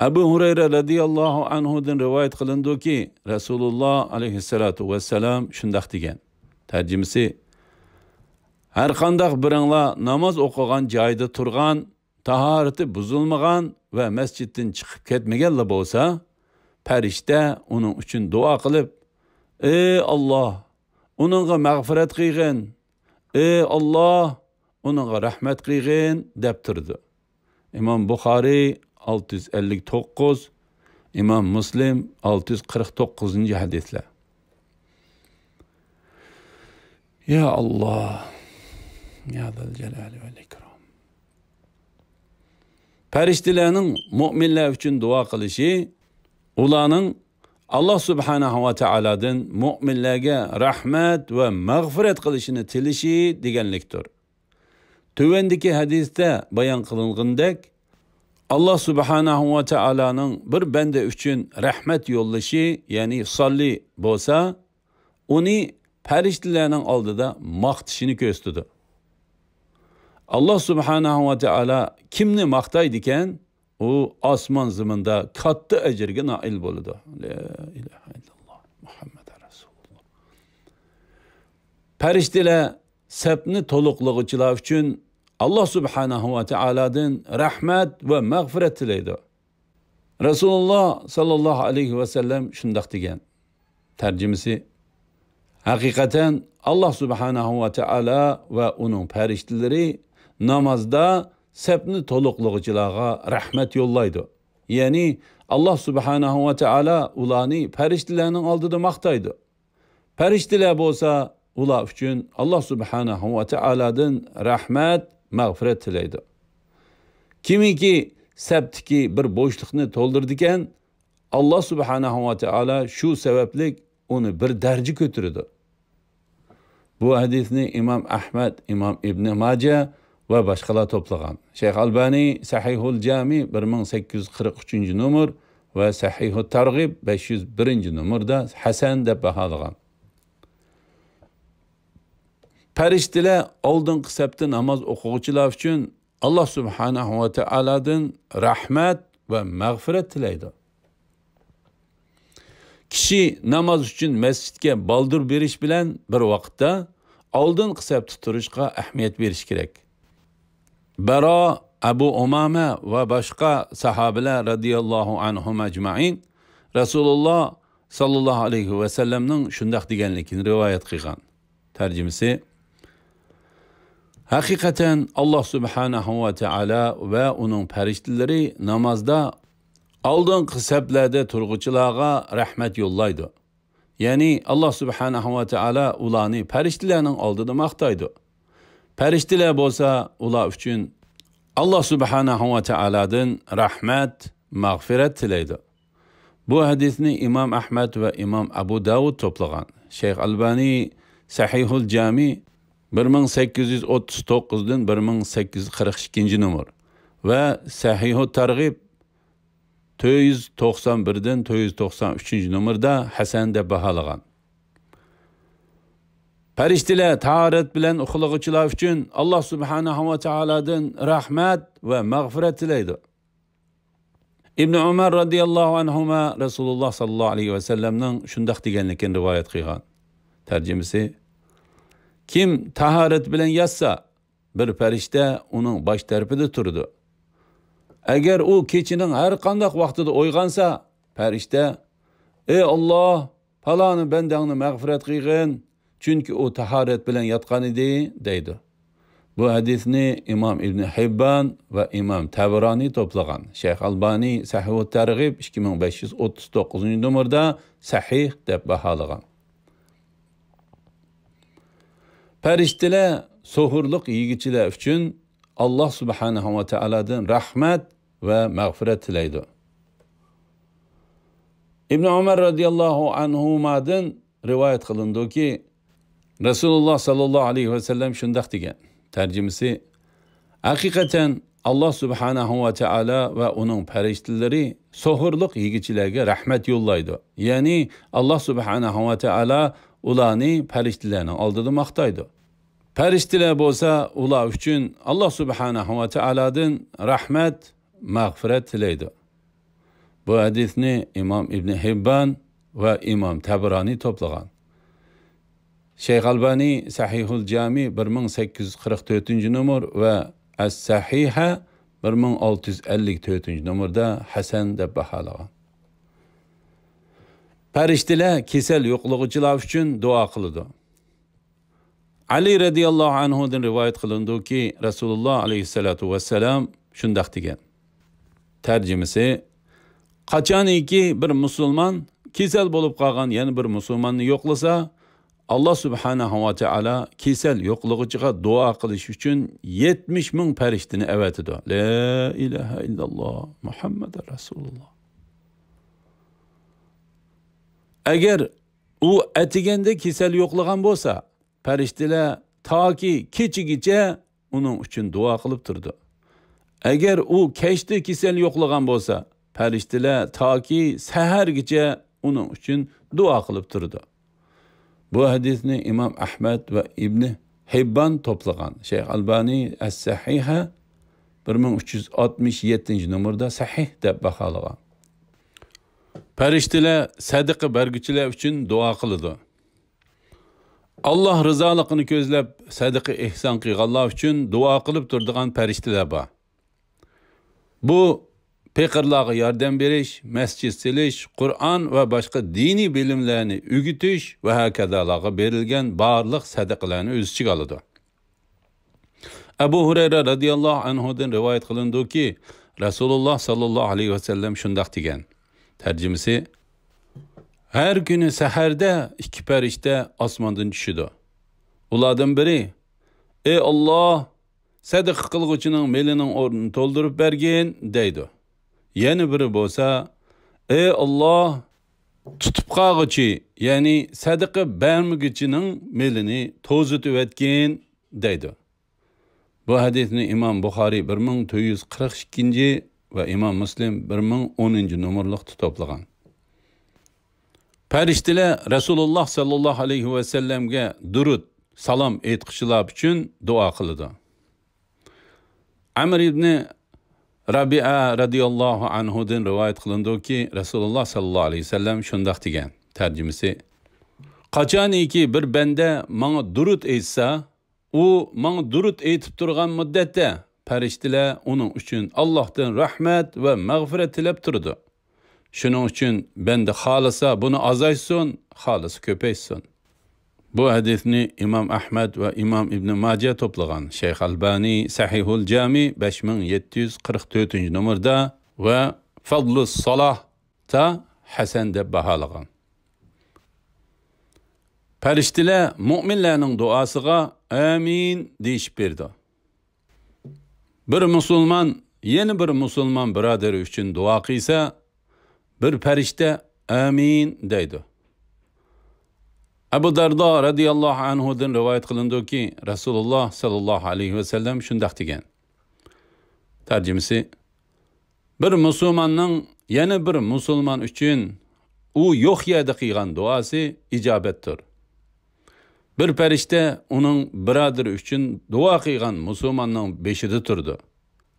ئەبۇ ھۇرەيرە رەزىياللاھۇ ئەنھۇدىن رىۋايەت قىلىنىدۇكى، رەسۇلۇللا ئەلەيھىسسالاتۇ ۋەسسالام شۇنداق دېگەن. تەرجىمىسى، ھەرقانداق بىرىڭلار ناماز ئوقۇغان جايىدا تۇرغان، تاھارىتى بۇزۇلمىغان ۋە مەسچىتتىن چىقىپ كەتمىگەنلا بولسا، پەرىشتە ئۇنىڭ ئۈچۈن دۇئا قىلىپ، «ئى ئاللاھ، ئۇنىڭغا مەغپىرەت قىلغىن! ئى ئاللاھ، ئۇنىڭغا رەھمەت قىلغىن!» دەپ تۇرىدۇ. ئىمام بۇخارىي ئالتە يۈز ئەللىك توققۇز، ئىمام مۇسلىم ئالتە يۈز قىرىق توققۇزىنچى ھەدىسلەر. يا ئاللاھ، يا زەل جالالى ۋەل ئىكرام. پەرىشتىلەرنىڭ مۆمىنلەر ئۈچۈن دۇئا قىلىشى، ئۇلارنىڭ ئاللاھ سۇبھانەھۇ ۋە تائالادىن مۆمىنلەرگە رەھمەت ۋە مەغپىرەت قىلىشىنى تىلىشى دېگەنلىكتۇر. تۆۋەندىكى ھەدىستە بايان قىلىنغىنىدەك، ئاللاھ سۇبھانەھۇ ۋە تائالانىڭ بىر بەندە ئۈچۈن رەھمەت يوللىشى، يەنى ساللى بولسا، ئۇنى پەرىشتىلەرنىڭ ئالدىدا ماختىشىنى كۆرسىتىدۇ. ئاللاھ سۇبھانەھۇ ۋە تائالا كىمنى ماختايدىكەن، ئۇ ئاسمان زېمىندا كاتتا ئەجىرگە نائىل بولىدۇ. لا ئىلاھە ئىللاللاھ، مۇھەممەد رەسۇلۇللاھ. پەرىشتىلەر سەپنى تولۇقلىغۇچىلار ئۈچۈن ئاللاھ سۇبھانەھۇ ۋە تائالادىن رەھمەت ۋە مەغپىرەت تىلەيدۇ. رەسۇلۇللاھ ساللاللاھۇ ئەلەيھى ۋەسەللەم شۇنداق دېگەن. تەرجىمىسى، ھەقىقەتەن ئاللاھ سۇبھانەھۇ ۋە تائالا ۋە ئۇنىڭ پەرىشتىلىرى نامازدا سەپنى تولۇقلىغۇچىلارغا رەھمەت يوللايدۇ. يەنى ئاللاھ سۇبھانەھۇ ۋە تائالا ئۇلارنى پەرىشتىلەرنىڭ ئالدىدا ماختايدۇ. پەرىشتىلەر بولسا ئۇلار ئۈچۈن ئاللاھ سۇبھانەھۇ ۋە تائالادىن رەھمەت، مەغپىرەت تىلەيدۇ. كىمكى سەپتىكى بىر بوشلۇقنى تولدۇرىدىكەن، ئاللاھ سۇبھانەھۇ ۋە تائالا شۇ سەۋەبلىك ئۇنى بىر دەرىجە كۆتۈرىدۇ. بۇ ھەدىسنى ئىمام ئەھمەد، ئىمام ئىبنى ماجە ۋە باشقىلار توپلىغان. شەيخ ئالبانى سەھىھۇل جامى بىر مىڭ سەككىز يۈز قىرىق ئۈچىنچى نومۇر ۋە سەھىھۇت تەرغىب بەش يۈز بىرىنچى نومۇردا ھەسەن دەپ باھالىغان. پەرىشتىلەر ئالدىنقى سەپتە ناماز ئوقۇغۇچىلار ئۈچۈن ئاللاھ سۇبھانەھۇ ۋە تائالادىن رەھمەت ۋە مەغپىرەت تىلەيدۇ. كىشى ناماز ئۈچۈن مەسچىتكە بالدۇر بېرىش بىلەن بىر ۋاقىتتا ئالدىنقى سەپتە تۇرۇشقا ئەھمىيەت بېرىش كېرەك. بەرا، ئەبۇ ئۇمامە ۋە باشقا ساھابىلەر رەزىياللاھۇ ئەنھۇم ئەجمەئىن رەسۇلۇللاھ ساللاللاھۇ ئەلەيھى ۋەسەللەمنىڭ شۇنداق دېگەنلىكىنى رىۋايەت قىلغان. تەرجىمىسى، ھەقىقەتەن ئاللاھ سۇبھانەھۇ ۋە تائالا ۋە ئۇنىڭ پەرىشتىلىرى نامازدا ئالدىنقى سەپلەردە تۇرغۇچىلارغا رەھمەت يوللايدۇ. يەنى ئاللاھ سۇبھانەھۇ ۋە تائالا ئۇلارنى پەرىشتىلەرنىڭ ئالدىدا ماختايدۇ. پەرىشتىلەر بولسا ئۇلار ئۈچۈن ئاللاھ سۇبھانەھۇ ۋە تائالادىن رەھمەت، مەغپىرەت تىلەيدۇ. بۇ ھەدىسنى ئىمام ئەھمەد ۋە ئىمام ئەبۇ داۋۇد توپلىغان. شەيخ ئەلبانى سەھىھۇل جامى بىر مىڭ سەككىز يۈز ئوتتۇز توققۇزدىن بىر مىڭ سەككىز يۈز قىرىق ئىككىنچى نومۇر ۋە سەھىھۇت تەرغىب تۆت يۈز توقسان بىردىن تۆت يۈز توقسان ئۈچىنچى نومۇردا ھەسەن دەپ باھالىغان. پەرىشتىلەر تاھارەت بىلەن ئۇخلىغۇچىلار ئۈچۈن ئاللاھ سۇبھانەھۇ ۋە تائالادىن رەھمەت ۋە مەغپىرەت تىلەيدۇ. ئىبنى ئۆمەر رەزىياللاھۇ ئەنھۇما رەسۇلۇللاھ ساللاللاھۇ ئەلەيھى ۋەسەللەمنىڭ شۇنداق دېگەنلىكىنى رىۋايەت قىلغان. تەرجىمىسى، كىم تاھارەت بىلەن ياتسا، بىر پەرىشتە ئۇنىڭ باش تەرىپىدە تۇرىدۇ. ئەگەر ئۇ كېچىنىڭ ھەر قانداق ۋاقتىدا ئويغانسا، پەرىشتە، ئى ئاللاھ، پالانى بەندەڭنى مەغپىرەت قىلغىن، چۈنكى ئۇ تاھارەت بىلەن ياتقان ئىدى، دەيدۇ. بۇ ھەدىسنى ئىمام ئىبنى ھىببان ۋە ئىمام تەبرانى توپلىغان. شەيخ ئالبانى سەھىھۇت تەرغىب ئىككى مىڭ بەش يۈز ئوتتۇز توققۇزىنچى نومۇردا سەھىھ دەپ باھالىغان. پەرىشتىلەر سوھۇرلۇق يېگۈچىلەر ئۈچۈن ئاللاھ سۇبھانەھۇ ۋە تائالادىن رەھمەت ۋە مەغپىرەت تىلەيدۇ. ئىبنى ئۆمەر رەزىياللاھۇ ئەنھۇمادىن رىۋايەت قىلىنىدۇكى، رەسۇلۇللاھ ساللاللاھۇ ئەلەيھى ۋەسەللەم شۇنداق دېگەن. تەرجىمىسى، ھەقىقەتەن ئاللاھ سۇبھانەھۇ ۋە تائالا ۋە ئۇنىڭ پەرىشتىلىرى سوھۇرلۇق يېگۈچىلەرگە رەھمەت يوللايدۇ. يەنى ئاللاھ سۇبھانەھۇ ۋە تائالا ئۇلارنى پەرىشتىلەرنىڭ ئالدىدا ماختايدۇ. پەرىشتىلەر بولسا ئۇلار ئۈچۈن ئاللاھ سۇبھانەھۇ ۋە تائالادىن رەھمەت، مەغپىرەت تىلەيدۇ. بۇ ھەدىسنى ئىمام ئىبنى ھىببان ۋە ئىمام تەبرانى توپلىغان. شەيخ ئالبانى سەھىھۇل جامى بىر مىڭ سەككىز يۈز قىرىق تۆتىنچى نومۇر ۋە ئەس-سەھىھە بىر مىڭ ئالتە يۈز ئەللىك تۆتىنچى نومۇردا ھەسەن دەپ باھالىغان. پەرىشتىلەر كېسەل يوقلىغۇچىلار ئۈچۈن دۇئا قىلىدۇ. ئەلى رەزىياللاھۇ ئەنھۇدىن رىۋايەت قىلىنىدۇكى، رەسۇلۇللاھ ئەلەيھىسسالاتۇ ۋەسسالام شۇنداق دېگەن. تەرجىمىسى، قاچانكى بىر مۇسۇلمان كېسەل بولۇپ قالغان يەنە بىر مۇسۇلماننى يوقلىسا، ئاللاھ سۇبھانەھۇ ۋە تائالا كېسەل يوقلىغۇچىغا دۇئا قىلىش ئۈچۈن يەتمىش مىڭ پەرىشتىنى ئەۋەتىدۇ. لا ئىلاھە ئىللاللاھ، مۇھەممەدۇر رەسۇلۇللاھ. ئەگەر ئۇ ئەتىگەندە كېسەل يوقلىغان بولسا، پەرىشتىلەر تاكى كېچىگىچە ئۇنىڭ ئۈچۈن دۇئا قىلىپ تۇرىدۇ. ئەگەر ئۇ كەچتە كېسەل يوقلىغان بولسا، پەرىشتىلەر تاكى سەھەرگىچە ئۇنىڭ ئۈچۈن دۇئا قىلىپ تۇرىدۇ. بۇ ھەدىسنى ئىمام ئەھمەد ۋە ئىبنى ھىببان توپلىغان. شەيخ ئەلبانى ئەس-سەھىھە بىر مىڭ ئۈچ يۈز ئاتمىش يەتتىنچى نومۇردا سەھىھ دەپ باھالىغان. پەرىشتىلەر سەدىقە بەرگۈچىلەر ئۈچۈن دۇئا قىلىدۇ. ئاللاھ رىزالىقىنى كۆزلەپ سەدىقە ئېھسان قىلغانلار ئۈچۈن دۇئا قىلىپ تۇرىدىغان پەرىشتىلەر بار. بۇ پېقىرلارغا ياردەم بېرىش، مەسچىت سېلىش، قۇرئان ۋە باشقا دىنىي بىلىملەرنى ئۆگىتىش ۋە ھاكازالارغا بېرىلگەن بارلىق سەدىقىلەرنى ئۆز ئىچىگە ئالىدۇ. ئەبۇ ھۇرەيرە رەزىياللاھۇ ئەنھۇدىن رىۋايەت قىلىنىدۇكى، رەسۇلۇللاھ ساللاللاھۇ ئەلەيھى ۋەسەللەم شۇنداق دېگەن. تەرجىمىسى، ھەر كۈنى سەھەردە ئىككى پەرىشتە ئاسماندىن چۈشىدۇ. ئۇلاردىن بىرى، ئەي ئاللاھ، سەدىقە قىلغۇچىنىڭ مېلىنىڭ ئورنىنى تولدۇرۇپ بەرگىن، دەيدۇ. يەنە بىرى بولسا، ئەي ئاللاھ، تۇتۇپ قالغۇچى، يەنى سەدىقە بەرمىگۈچىنىڭ مېلىنى توزۇتۇۋەتكىن، دەيدۇ. بۇ ھەدىسنى ئىمام بۇخارىي بىر مىڭ تۆت يۈز قىرىق ئىككىنچى ۋە ئىمام مۇسلىم بىر مىڭ ئونىنچى نومۇرلۇقتا توپلىغان. پەرىشتىلەر رەسۇلۇللاھ ساللاللاھۇ ئەلەيھى ۋەسەللەمگە دۇرۇت، سالام ئېيتقۇچىلار ئۈچۈن دۇئا قىلىدۇ. ئەمر ئىبنى رەبىئە رەزىياللاھۇ ئەنھۇدىن رىۋايەت قىلىنىدۇكى، رەسۇلۇللاھ ساللاللاھۇ ئەلەيھى ۋەسەللەم شۇنداق دېگەن. تەرجىمىسى، قاچانكى بىر بەندە ماڭا دۇرۇت ئېيتسا، ئۇ ماڭا دۇرۇت ئېيتىپ تۇرغان مۇددەتتە پەرىشتىلەر ئۇنىڭ ئۈچۈن ئاللاھتىن رەھمەت ۋە مەغپىرەت تىلەپ تۇرىدۇ. شۇنىڭ ئۈچۈن بەندە خالىسا بۇنى ئازايتسۇن، خالىسا كۆپەيتسۇن. بۇ ھەدىسنى ئىمام ئەھمەد ۋە ئىمام ئىبنى ماجە توپلىغان. شەيخ ئەلبانى سەھىھۇل جامى بەش مىڭ يەتتە يۈز قىرىق تۆتىنچى نومۇردا ۋە فەزلۇس سالاھتا ھەسەن دەپ باھالىغان. پەرىشتىلەر مۆمىنلەرنىڭ دۇئاسىغا ئامىن دېيىشىپ بېرىدۇ. بىر مۇسۇلمان يەنە بىر مۇسۇلمان بۇرادىرى ئۈچۈن دۇئا قىلسا، بىر پەرىشتە ئامىن دەيدۇ. ئەبۇ دەردا رەزىياللاھۇ ئەنھۇدىن رىۋايەت قىلىنىدۇكى، رەسۇلۇللاھ ساللاللاھۇ ئەلەيھى ۋەسەللەم شۇنداق دېگەن. تەرجىمىسى، بىر مۇسۇلماننىڭ يەنە بىر مۇسۇلمان ئۈچۈن ئۇ يوق يەردە قىلغان دۇئاسى ئىجابەتتۇر. بىر پەرىشتە ئۇنىڭ بۇرادىرى ئۈچۈن دۇئا قىلغان مۇسۇلماننىڭ بېشىدا تۇرىدۇ.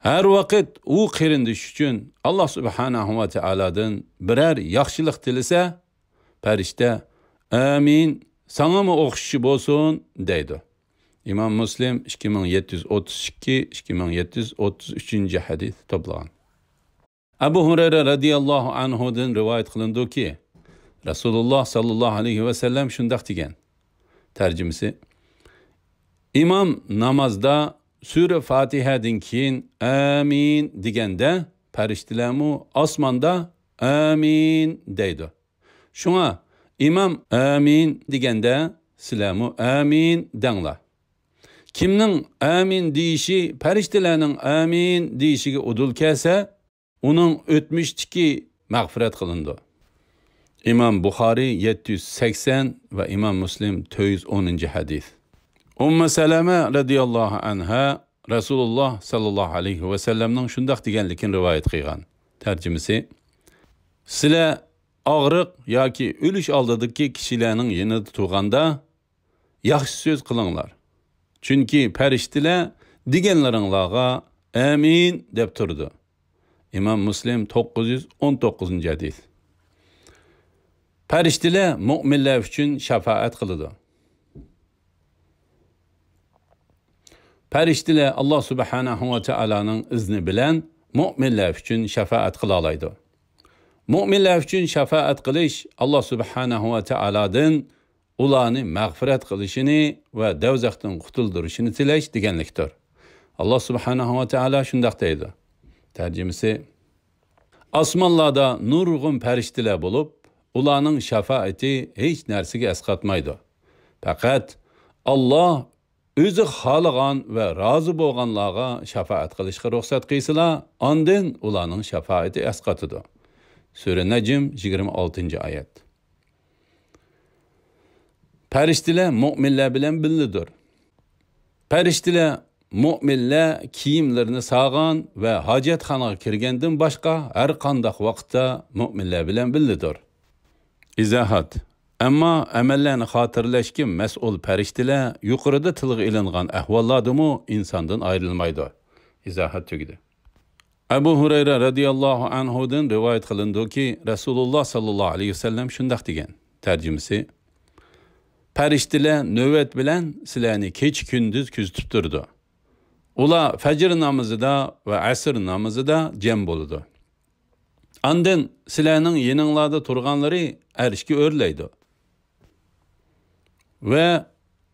ھەر ۋاقىت ئۇ قېرىندىشى ئۈچۈن ئاللاھ سۇبھانەھۇ ۋە تائالادىن بىرەر ياخشىلىق تىلىسە، پەرىشتە، ئامىن، ساڭىمۇ ئوخشىشى بولسۇن، دەيدۇ. ئىمام مۇسلىم ئىككى مىڭ يەتتە يۈز ئوتتۇز ئىككى، ئىككى مىڭ يەتتە يۈز ئوتتۇز ئۈچىنچى ھەدىس توپلىغان. ئەبۇ ھۇرەيرە رەزىياللاھۇ ئەنھۇدىن رىۋايەت قىلىنىدۇكى، رەسۇلۇللاھ ساللاللاھۇ ئەلەيھى ۋەسەللەم شۇنداق دېگەن. تەرجىمىسى، ئىمام نامازدا سۈرە فاتىھەدىن كېيىن ئامىن دېگەندە، پەرىشتىلەرمۇ ئاسماندا ئامىن دەيدۇ. شۇڭا ئىمام ئامىن دېگەندە، سىلەرمۇ ئامىن دەڭلار. كىمنىڭ ئامىن دېيىشى پەرىشتىلەرنىڭ ئامىن دېيىشىگە ئۇدۇل كەلسە، ئۇنىڭ ئۆتمۈشتىكى مەغپىرەت قىلىنىدۇ. ئىمام بۇخارىي يەتتە يۈز سەكسەن ۋە ئىمام مۇسلىم تۆت يۈز ئونىنچى ھەدىس. ئۇممۇ سەلەمە رەزىياللاھۇ ئەنھا رەسۇلۇللاھ ساللاللاھۇ ئەلەيھى ۋەسەللەمنىڭ شۇنداق دېگەنلىكىنى رىۋايەت قىلغان. تەرجىمىسى، سىلەر ئاغرىق ياكى ئۆلۈش ئالدىدىكى كىشىلەرنىڭ يېنىدا تۇرغاندا، ياخشى سۆز قىلىڭلار. چۈنكى پەرىشتىلەر دېگەنلىرىڭلارغا ئامىن دەپ تۇرىدۇ. ئىمام مۇسلىم توققۇز يۈز ئون توققۇزىنچى ھەدىس. پەرىشتىلەر مۆمىنلەر ئۈچۈن شاپائەت قىلىدۇ. پەرىشتىلەر ئاللا سۇبھانەھۇ ۋە تائالانىڭ ئىزنى بىلەن مۆمىنلەر ئۈچۈن شاپائەت قىلالايدۇ. مۆمىنلەر ئۈچۈن شاپائەت قىلىش ئاللا سۇبھانەھۇ ۋە تائالادىن ئۇلارنى مەغپىرەت قىلىشىنى ۋە دوزاختىن قۇتۇلدۇرۇشىنى تىلەش دېگەنلىكتۇر. ئاللا سۇبھانەھۇ ۋە تائالا شۇنداق دەيدۇ. تەرجىمىسى: ئاسمانلاردا نۇرغۇن پەرىشتىلەر بولۇپ، ئۇلارنىڭ شاپائىتى ھېچ نەرسىگە ئەسقاتمايدۇ. پەقەت ئاللا ئۆزى خالىغان ۋە رازى بولغانلارغا شاپائەت قىلىشقا رۇخسەت قىلسىلا، ئاندىن ئۇلارنىڭ شاپائىتى ئەسقاتىدۇ. سۈرە نەجم، يىگىرمە ئالتىنچى ئايەت. پەرىشتىلەر مۆمىنلەر بىلەن بىللىدۇر. پەرىشتىلەر مۆمىنلەر كىيىملىرىنى سالغان ۋە ھاجەتخانىغا كىرگەندىن باشقا ھەر قانداق ۋاقىتتا مۆمىنلەر بىلەن بىللىدۇر. ئىزاھات: ئەمما ئەمەللەرنى خاتىرىلەشكە مەسئۇل پەرىشتىلەر يۇقىرىدا تىلغا ئېلىنغان ئەھۋاللاردىمۇ ئىنساندىن ئايرىلمايدۇ. ئىزاھات تۈگىدى. ئەبۇ ھۇرەيرە رەزىياللاھۇ ئەنھۇدىن رىۋايەت قىلىنىدۇكى، رەسۇلۇللا ساللاللاھۇ ئەلەيھى ۋەسەللەم شۇنداق دېگەن. تەرجىمىسى: پەرىشتىلەر نۆۋەت بىلەن سىلەرنى كېچە-كۈندۈز كۆزىتىپ تۇرىدۇ. ئۇلار فەجر نامىزىدا ۋە ئەسىر نامىزىدا جەم بولىدۇ. ئاندىن سىلەرنىڭ يېنىڭلاردا تۇرغانلىرى ئەرشكە ئۆرلەيدۇ. ۋە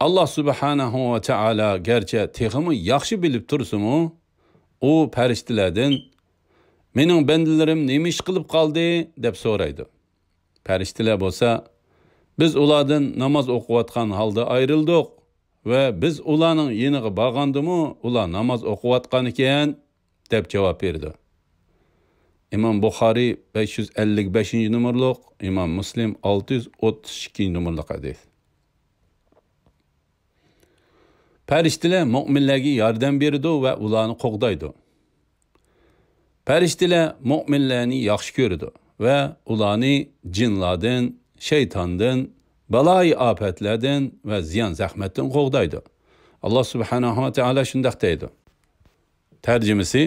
ئاللا سۇبھانەھۇ ۋە تائالا گەرچە تېخىمۇ ياخشى بىلىپ تۇرسىمۇ، ئۇ پەرىشتىلەردىن، «مېنىڭ بەندىلىرىم نېمە ئىش قىلىپ قالدى؟» دەپ سورايدۇ. پەرىشتىلەر بولسا، «بىز ئۇلاردىن ناماز ئوقۇۋاتقان ھالدا ئايرىلدۇق ۋە بىز ئۇلارنىڭ يېنىغا بارغاندىمۇ ئۇلار ناماز ئوقۇۋاتقانىكەن» دەپ جاۋاب بېرىدۇ. ئىمام بۇخارىي بەش يۈز ئەللىك بەشىنچى نومۇرلۇق، ئىمام مۇسلىم ئالتە يۈز ئوتتۇز ئىككىنچى نومۇرلۇق ھەدىس. پەرىشتىلەر مۆمىنلەرگە ياردەم بېرىدۇ ۋە ئۇلارنى قوغدايدۇ. پەرىشتىلەر مۆمىنلەرنى ياخشى كۆرىدۇ ۋە ئۇلارنى جىنلاردىن، شەيتاندىن، بالايىئاپەتلەردىن ۋە زىيان-زەخمەتتىن قوغدايدۇ. ئاللا سۇبھانەھۇ ۋە تائالا شۇنداق دەيدۇ. تەرجىمىسى: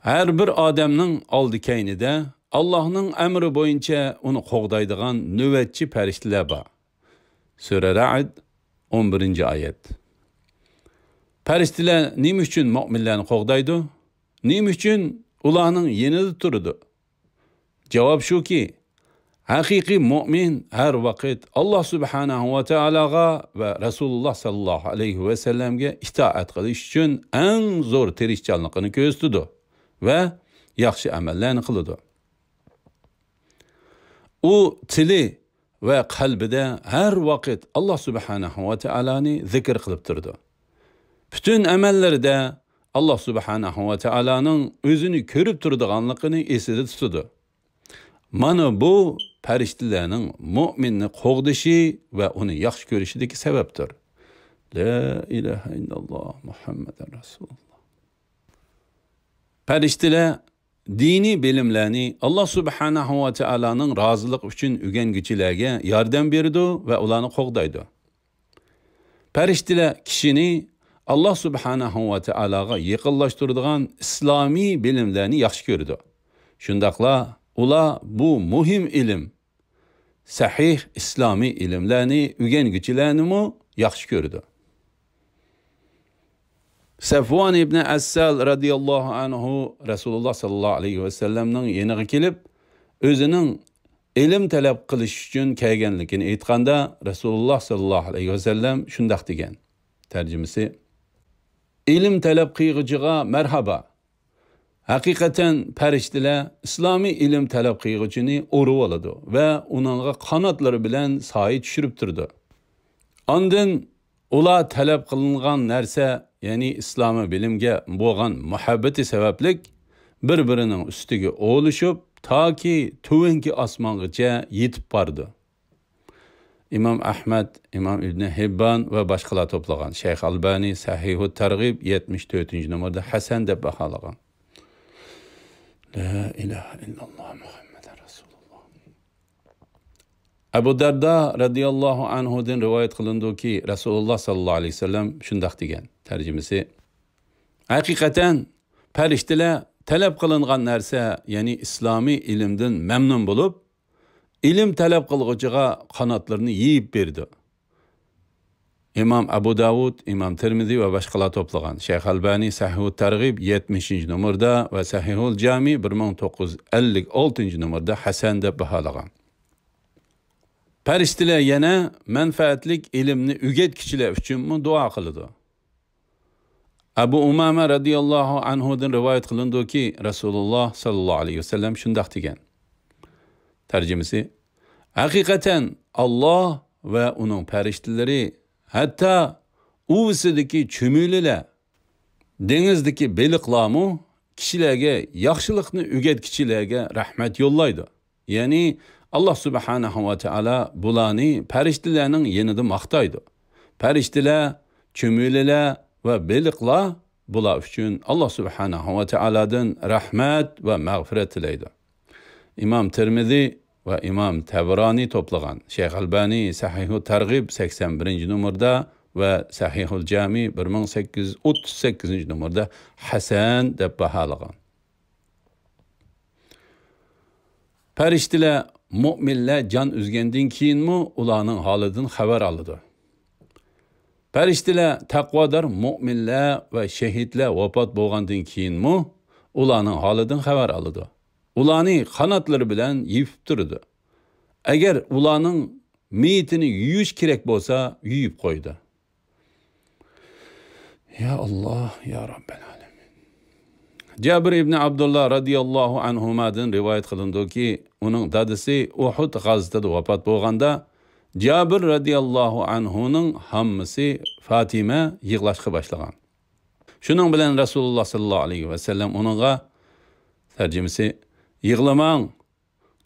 ھەر بىر ئادەمنىڭ ئالدى-كەينىدە ئاللاھنىڭ ئەمرى بويىچە ئۇنى قوغدايدىغان نۆۋەتچى پەرىشتىلەر بار. سۈرە رەئد، ئون بىرىنچى ئايەت. پەرىشتىلەر نېمە ئۈچۈن مۆمىنلەرنى قوغدايدۇ؟ نېمە ئۈچۈن ئۇلارنىڭ يېنىدا تۇرىدۇ؟ جاۋاب شۇكى، ھەقىقىي مۆمىن ھەر ۋاقىت ئاللا سۇبھانەھۇ ۋە تائالاغا ۋە رەسۇلۇللا ساللاللاھۇ ئەلەيھى ۋەسەللەمگە ئىتائەت قىلىش ئۈچۈن ئەڭ زور تىرىشچانلىقىنى كۆرسىتىدۇ ۋە ياخشى ئەمەللەرنى قىلىدۇ. ئۇ تىلى ۋە قەلبىدە ھەر ۋاقىت ئاللا سۇبھانەھۇ ۋە تائالانى زىكىر قىلىپ تۇرىدۇ. پۈتۈن ئەمەللىرىدە ئاللا سۇبھانەھۇ ۋە تائالانىڭ ئۆزىنى كۆرۈپ تۇرىدىغانلىقىنى ئېسىدە تۇتىدۇ. مانا بۇ پەرىشتىلەرنىڭ مۆمىننى قوغدىشى ۋە ئۇنى ياخشى كۆرۈشىدىكى سەۋەبتۇر. لا ئىلاھە ئىللاللا مۇھەممەدۇر رەسۇلۇللا. پەرىشتىلەر دىنىي بىلىملەرنى ئاللا سۇبھانەھۇ ۋە تائالانىڭ رازىلىقى ئۈچۈن ئۆگەنگۈچىلەرگە ياردەم بېرىدۇ ۋە ئۇلارنى قوغدايدۇ. پەرىشتىلەر كىشىنى ئاللا سۇبھانەھۇ ۋە تائالاغا يېقىنلاشتۇرىدىغان ئىسلامىي بىلىملەرنى ياخشى كۆرىدۇ. شۇنداقلا ئۇلار بۇ مۇھىم ئىلىم، سەھىھ ئىسلامىي ئىلىملەرنى ئۆگەنگۈچىلەرنىمۇ ياخشى كۆرىدۇ. سەفۋان ئىبنى ئەسسەل رەزىياللاھۇ ئەنھۇ رەسۇلۇللا ساللاللاھۇ ئەلەيھى ۋەسەللەمنىڭ يېنىغا كېلىپ، ئۆزىنىڭ ئىلىم تەلەپ قىلىش ئۈچۈن كەلگەنلىكىنى ئېيتقاندا، رەسۇلۇللا ساللاللاھۇ ئەلەيھى ۋەسەللەم شۇنداق دېگەن. تەرجىمىسى: ئىلىم تەلەپ قىلغۇچىغا مەرھابا. ھەقىقەتەن پەرىشتىلەر ئىسلامىي ئىلىم تەلەپ قىلغۇچىنى ئورىۋالىدۇ ۋە ئۇنىڭغا قاناتلىرى بىلەن سايە چۈشۈرۈپ تۇرىدۇ. ئاندىن ئۇلار تەلەپ قىلىنغان نەرسە، يەنى ئىسلامىي بىلىمگە بولغان مۇھەببىتى سەۋەبلىك بىر-بىرىنىڭ ئۈستىگە ئولىشىپ، تاكى تۆۋەنكى ئاسمانغىچە يېتىپ بارىدۇ. ئىمام ئەھمەد، ئىمام ئىبنى ھىببان ۋە باشقىلار توپلىغان. شەيخ ئالبانى سەھىھۇت تەرغىب يەتمىش تۆتىنچى نومۇردا ھەسەن دەپ باھالىغان. لا ئىلاھە ئىللاللا مۇھەممەدۇر رەسۇلۇللا. ئەبۇ دەردا رەزىياللاھۇ ئەنھۇدىن رىۋايەت قىلىنىدۇكى، رەسۇلۇللا ساللاللاھۇ ئەلەيھى ۋەسەللەم شۇنداق دېگەن. تەرجىمىسى: ھەقىقەتەن پەرىشتىلەر تەلەپ قىلىنغان نەرسە، يەنى ئىسلامىي ئىلىمدىن مەمنۇن بولۇپ، ئىلىم تەلەپ قىلغۇچىغا قاناتلىرىنى يېيىپ بېرىدۇ. ئىمام ئەبۇ داۋۇد، ئىمام تىرمىزى ۋە باشقىلار توپلىغان. شەيخ ئەلبانى سەھىھۇت تەرغىب يەتمىشىنچى نومۇردا ۋە سەھىھۇل جامى بىر مىڭ توققۇز يۈز ئەللىك ئالتىنچى نومۇردا ھەسەن دەپ باھالىغان. پەرىشتىلەر يەنە مەنپەئەتلىك ئىلىمنى ئۆگەتكۈچىلەر ئۈچۈنمۇ دۇئا قىلىدۇ. ئەبۇ ئۇمامە رەزىياللاھۇ ئەنھۇدىن رىۋايەت قىلىنىدۇكى، رەسۇلۇللاھ ساللاللاھۇ ئەلەيھى ۋەسەللەم شۇنداق دېگەن. تەرجىمىسى، ھەقىقەتەن ئاللاھ ۋە ئۇنىڭ پەرىشتىلىرى، ھەتتا ئۇۋىسىدىكى چۈمۈلىلەر، دېڭىزدىكى بېلىقلارمۇ كىشىلەرگە ياخشىلىقنى ئۆگەتكۈچىلەرگە رەھمەت يوللايدۇ. يەنى، ئاللاھ سۇبھانەھۇ ۋە تائالا بۇلارنى پەرىشتىلەرنىڭ يېنىدا ماختايدۇ. پەرىشتىلەر، چۈمۈلىلەر ۋە بېلىقلار بۇلار ئۈچۈن ئاللاھ سۇبھانەھۇ ۋە تائالادىن رەھمەت ۋە مەغپىرەت تىلەيدۇ. ئىمام تىرمىزى ۋە ئىمام تەبرانى توپلىغان. شەيخ ئەلبانى سەھىھۇ تەرغىب سەكسەن بىرىنچى نومۇردا ۋە سەھىھۇل جامى بىر مىڭ سەككىز يۈز ئوتتۇز سەككىزىنچى نومۇردا ھەسەن دەپ باھالىغان. پەرىشتىلەر مۆمىنلەر جان ئۈزگەندىن كېيىنمۇ ئۇلارنىڭ ھالىدىن خەۋەر ئالىدۇ. پەرىشتىلەر تەقۋادار مۆمىنلەر ۋە شېھىتلەر ۋاپات بولغاندىن كېيىنمۇ ئۇلارنىڭ ھالىدىن خەۋەر ئالىدۇ. ئۇلارنى قاناتلىرى بىلەن يېپىپ تۇرىدۇ. ئەگەر ئۇلارنىڭ مېيىتىنى يۇيۇش كېرەك بولسا، يۇيۇپ قويىدۇ. يا ئاللاھ، يا رەببەل ئالەمىن. جابىر ئىبنى ئابدۇللا رەزىياللاھۇ ئەنھۇمادىن رىۋايەت قىلىنىدۇكى، ئۇنىڭ دادىسى ئۇھۇد غازىتىدا ۋاپات بولغاندا، جابىر رەزىياللاھۇ ئەنھۇنىڭ ھاممىسى فاتىمە يىغلاشقا باشلىغان. شۇنىڭ بىلەن رەسۇلۇللاھ ساللاللاھۇ ئەلەيھى ۋەسەللەم ئۇنىڭغا، تەرجىمىسى، يىغلىماڭ،